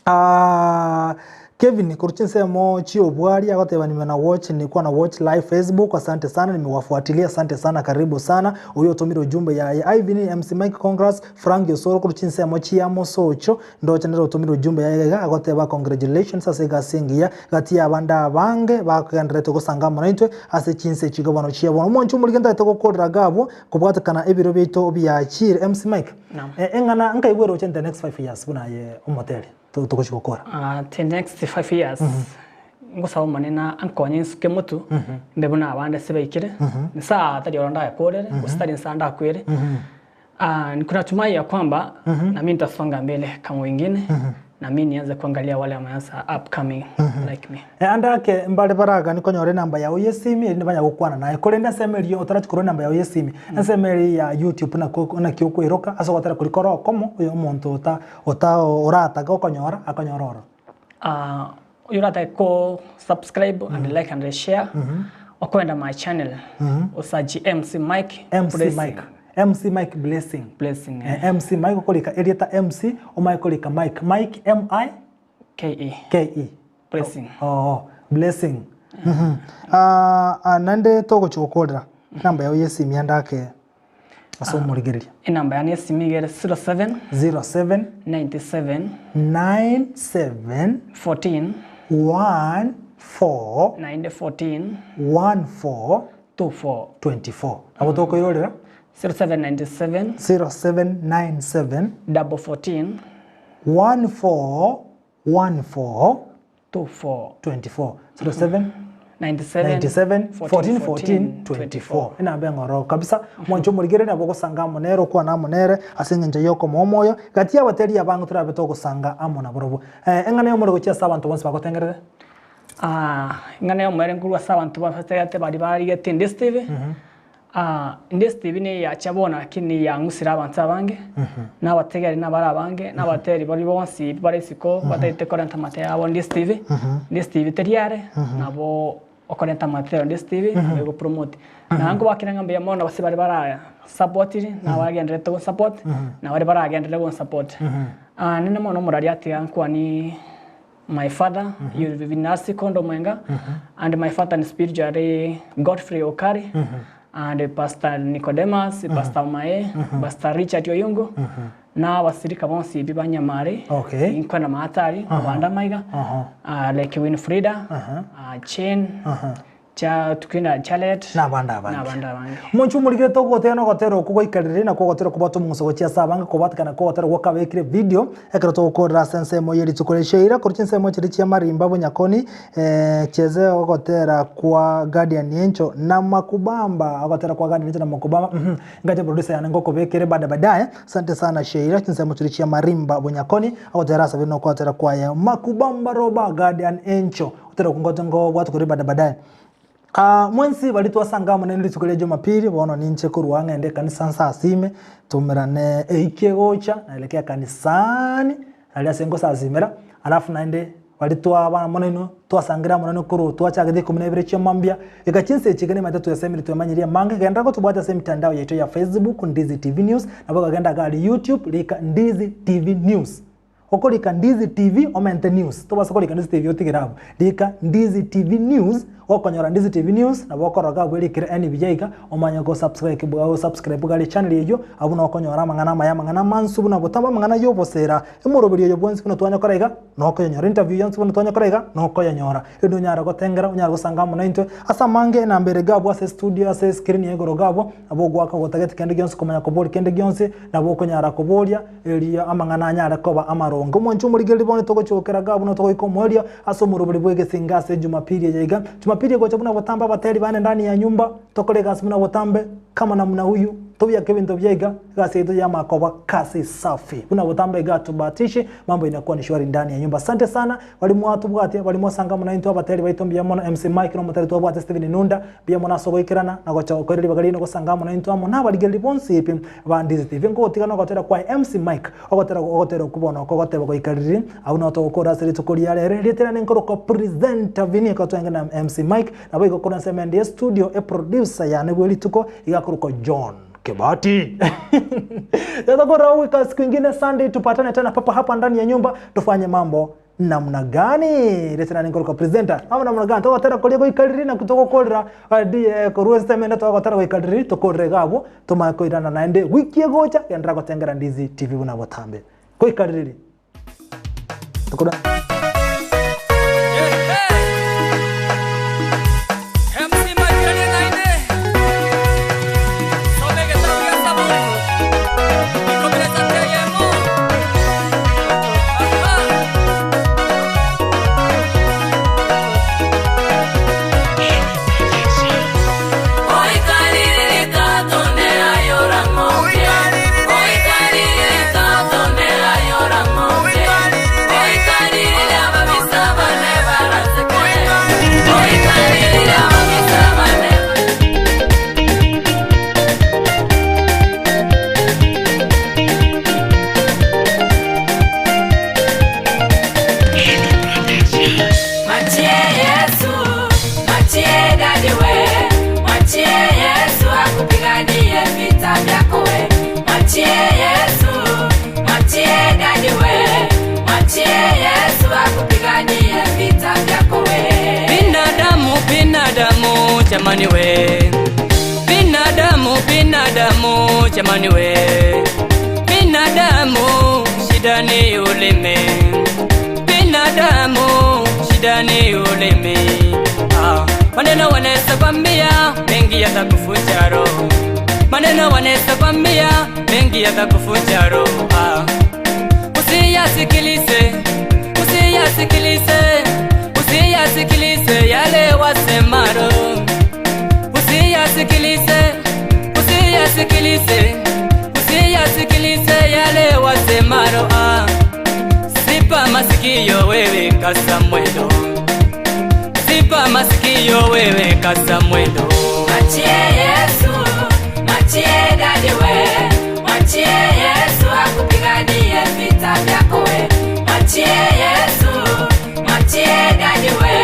Ah, Kevin korwa chinsemo chia Obwari agoteba nime na watch nilikuwa na watch live Facebook asante sana nimewafuatilia asante sana karibu sana oyo otomire ujumbe yaye Ivy MC Mike congrats Frank Osoro korwa chinsemo chia Mosocho ndoche nere otomire ujumbe yaye iga agoteba congratulations ase egasi engiya gati ya abande abange bagendererete gosanga amo naintwe ase chinse echi bono chia bono. Omonche omorige ntagete gokorera iga abwo kobwatekana ebiro biaito biachire MC Mike Naam. eng'ana nkaigwere oche in the next 5 years buna aye omoteri. Togochia gokora. The next 5 years ngosaba omonene ankonye nsuke motu mbe buna abande ase baikire nsaa tari oro ndakorere gose tari nsaa ndakwere natumai ya kwamba nami nitasonga mbele kama wengine nami nianze kuangalia wale wameanza upcoming like me. Ande ake mbare baraganie konyora enamba yao y'esimi erinde banya gokwana naye. Korende ensemo eria otarachia korwa enamba yao y'esimi, ensemo eria ya YouTube nakwo naki okoiroka ase ogotera koria kore okomo oyo omonto ota ota oratake okonyora akonyore ororo. Oyoratake ko subscribe and like and share okoenda my channel osearch MC Mike MC Blessing. Mike, MC Mike Blessing. Blessing, eh. Eh, MC Mike okorika erieta MC omanye korika Mike, Mike M I K E K E. Blessing. Oo, blessing. Mhm. Ah, ah, naende togochia gokorera enamba yao y'esimi ande ake ase omorigereria. Enamba yane y'esimi iga ere 07 07 97 97 14 1 4 naende 14 1 4 24 24. Nabo tokoirorera 0797 0797 double 14 1 4 1 4 24 24 07 97 97 14 14 24 enamba eng'ororo kabisa mwanche omorigereria nabo ogosanga amo nere okwane amo nere ase eng'encho ya okomoa omoyo gati y'abateri abange torabe togosanga amo nabarobwo eh, eng'ana y'omorero gochia ase abanto bonsi bagotengerere Ah, eng'ana y'omorero nkorwa ase abanto bategerete baria barigete Ndisi TV. Ndisi TV neyacha bono lakini yang'usire abanto abange, na abategeri nabare abange, na abateri baria bonsi bare isiko batagete korenta amatera abo Ndisi TV, Ndisi TV teri are, nabo okorenta amatera Ndisi TV nabo egopromote. Na nkobakera ng'a mbuya mono ase baria bara supportiri, na abagendererete gonsupport, na baria baragenderere gonsupport. Nende mono omoraria atiga nkwani My father Yuvinasi Kondo Mwenga and my father in spiritually Godfrey Okari and Pastor Nicodemus, Pastor Omae, Pastor Richard Oyungu na abasirika bonsi bi banyamare Okay. inkwena mahatari obanda maiga like Winfrida Chain Cha tukwina Charlotte Na abande abange. Na abande abange. Omonche omorikire togotera nogotera okwo gwaikarire nakwo ogotera kobwate omong'uso gochia ase abange kobatekana kogotera gwakabekire video ekero togokorera ase ensemo ye rituko riaisio eira korwa chinsemo chiria chia marimba bonyakoni eh, cheze ogotera kwa Guardian Angel na Makubamba ogotera kwa Guardian Angel na Makubamba mhm ngache producer yane ngokobekere bada baadaye asante sana Sheila chinsemo chiria chia marimba bonyakoni ogotera asabe nokotera kwaye Makubamba roba Guardian Angel Otera okongote ngobwate korwa bada baadaye. Ah, mwensi baria twasanga amo nainwe rituko ria Jumapili, bono ninche korwa ng'ende ekanisa nsasime, toumerane eiki egocha, naelekea kanisani, aria ase ngosasimera, alafu naende baria twaba amo nainwe, twasangire amo nainwe korwa twachagete ikomi na ibere chia mambia, eka chinsa echi iga nimanyete twesemire twemanyirie amange, genda gotobwate ase emitandao yaito ya Facebook, Ndizi TV News, nabo okagenda iga aria YouTube, rika Ndizi TV News. Okorika Ndizi TV omente news, tobasa korika Ndizi TV otigere abwo, rika Ndizi TV news, gokonyora Ndizi TV news nabo okorora iga abwo erikire N buya iga, omanye go subscribe go subscribe gare echannel eyio, abwo nokonyora amang'ana amaya amang'ana amansu buna botambe amang'ana ya obosera, emoroberi oyo bwensi buna twanyakora iga, nokoyonyora, interview yonsi buna twanyakora iga, nokoyonyora. Erinde onyare gotengera, onyare gosanga amo naintwe, ase amange enamba ere iga abwo ase estudio ase escreen ya igoro iga abwo, nabo ogoaka gotagete kende gionsi komanya koboria kende gionsi, nabo okonyara koboria, Erio amang'ana anyare koba amaronge. Omonche omorigereria bono togochokera iga buna togoika omoerio ase omorobori bw'egesingo ase Jumapili eye iga. Jumapili egocha buna botambe abateri bane ndani ya nyumba, tokore egasi buna botambe kama namna huyu, tobiake ebinto buya iga, egasi yaito yamanya koba kasi safi. Buna botambe iga hatubahatishi, mambo inakuwa ni shwari ndani ya nyumba. Asante sana baria mwatobwatia, baria mwasanga amo naintwe abateri baito mbuya mono, MC Mike na omoteri twabwate Stephen Nunda, Mbuya mono ase ogoikerana na gocha gokoira ribaga riaino gosanga amo naintwe amo nabarigereria bonsi pi ba Ndizi TV. Nkogotiga nogotera kwaye MC Mike, ogotera ogotera okwo bono okogoteba goika riria abwo nao togokora ase rituko ria rero. Erieta riane nkorokwa Presenter Vinny ekero twenge na MC Mike, naboigo korwa ensemo ende ye studio eproducer yane bwe rituko iga akorokwa John Kibati. Totokorora goika siku ingine Sunday tupatane tena papa hapa ndani ya nyumba tufanye mambo Namna gani? Rese nane nkoroka presenter. Amo namna gani? Togotera koria goika riri naki togokorera adi korwa ase time ende togotera goika riri tokorere iga abwo tomanye koirana naende wiki egocha genderera gotengera Ndizi TV buna botambe. Goika riri. Tokora. Mwachie Yesu, mwachie daddy we, mwachie Yesu akupiganie vita vyako we. Mwachie Yesu, mwachie daddy we, mwachie Yesu akupiganie vita vyako we. Binadamu, binadamu, jamani we. Binadamu, binadamu, jamani we. Binadamu, shida ni ulimi. Binadamu, shida ni ulimi. Ah, maneno wanaweza kwambia mengi yatakufunja roho. Maneno wanaweza kwambia mengi yatakufunja roho. Ah, usiyasikilize, usiyasikilize, usiyasikilize yale wasemaro. Usiyasikilize, usiyasikilize, usiyasikilize yale wasemaro. Ah, sipa masikio wewe kasa mwendo, sipa masikio wewe kasa mwendo. Mwachie Yesu, mwachie daddy we, mwachie Yesu akupiganie vita vyako we. Mwachie Yesu, mwachie daddy we,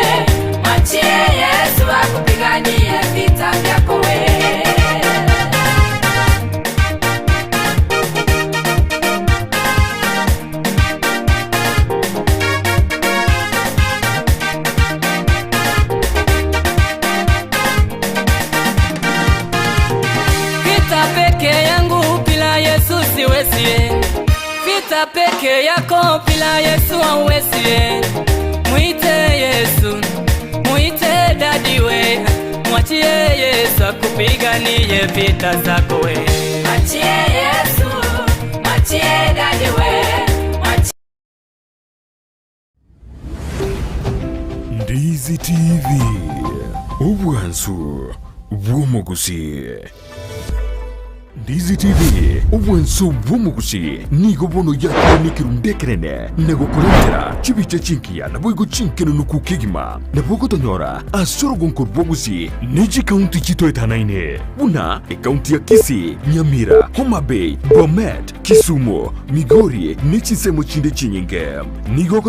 mwachie Yesu akupiganie vita vyako we. Vita peke yangu bila Yesu siwezi, vita peke yako bila Yesu hauwezi. Mwite Yesu, mwite dadi we, mwachie Yesu akupiganie vita zako we. Mwachie Yesu, mwachie daddy we, mwachie Ndizi TV, obwansu bw'omogusii. Ndizi TV, obwansu bw'omogusii nigo bono yakire nekerundu ekenene na gokorentera chibicha chinkiya naboigo chinkenunuku kegima nabo ogotonyora ase orogonko rw'ogusii ne chikaunti chitoetanaine buna ekaunti ya Kisii, Nyamira, Homa Bay, Bomet, Kisumu, Migori ne chinsemo chinde chinyinge. Nigo.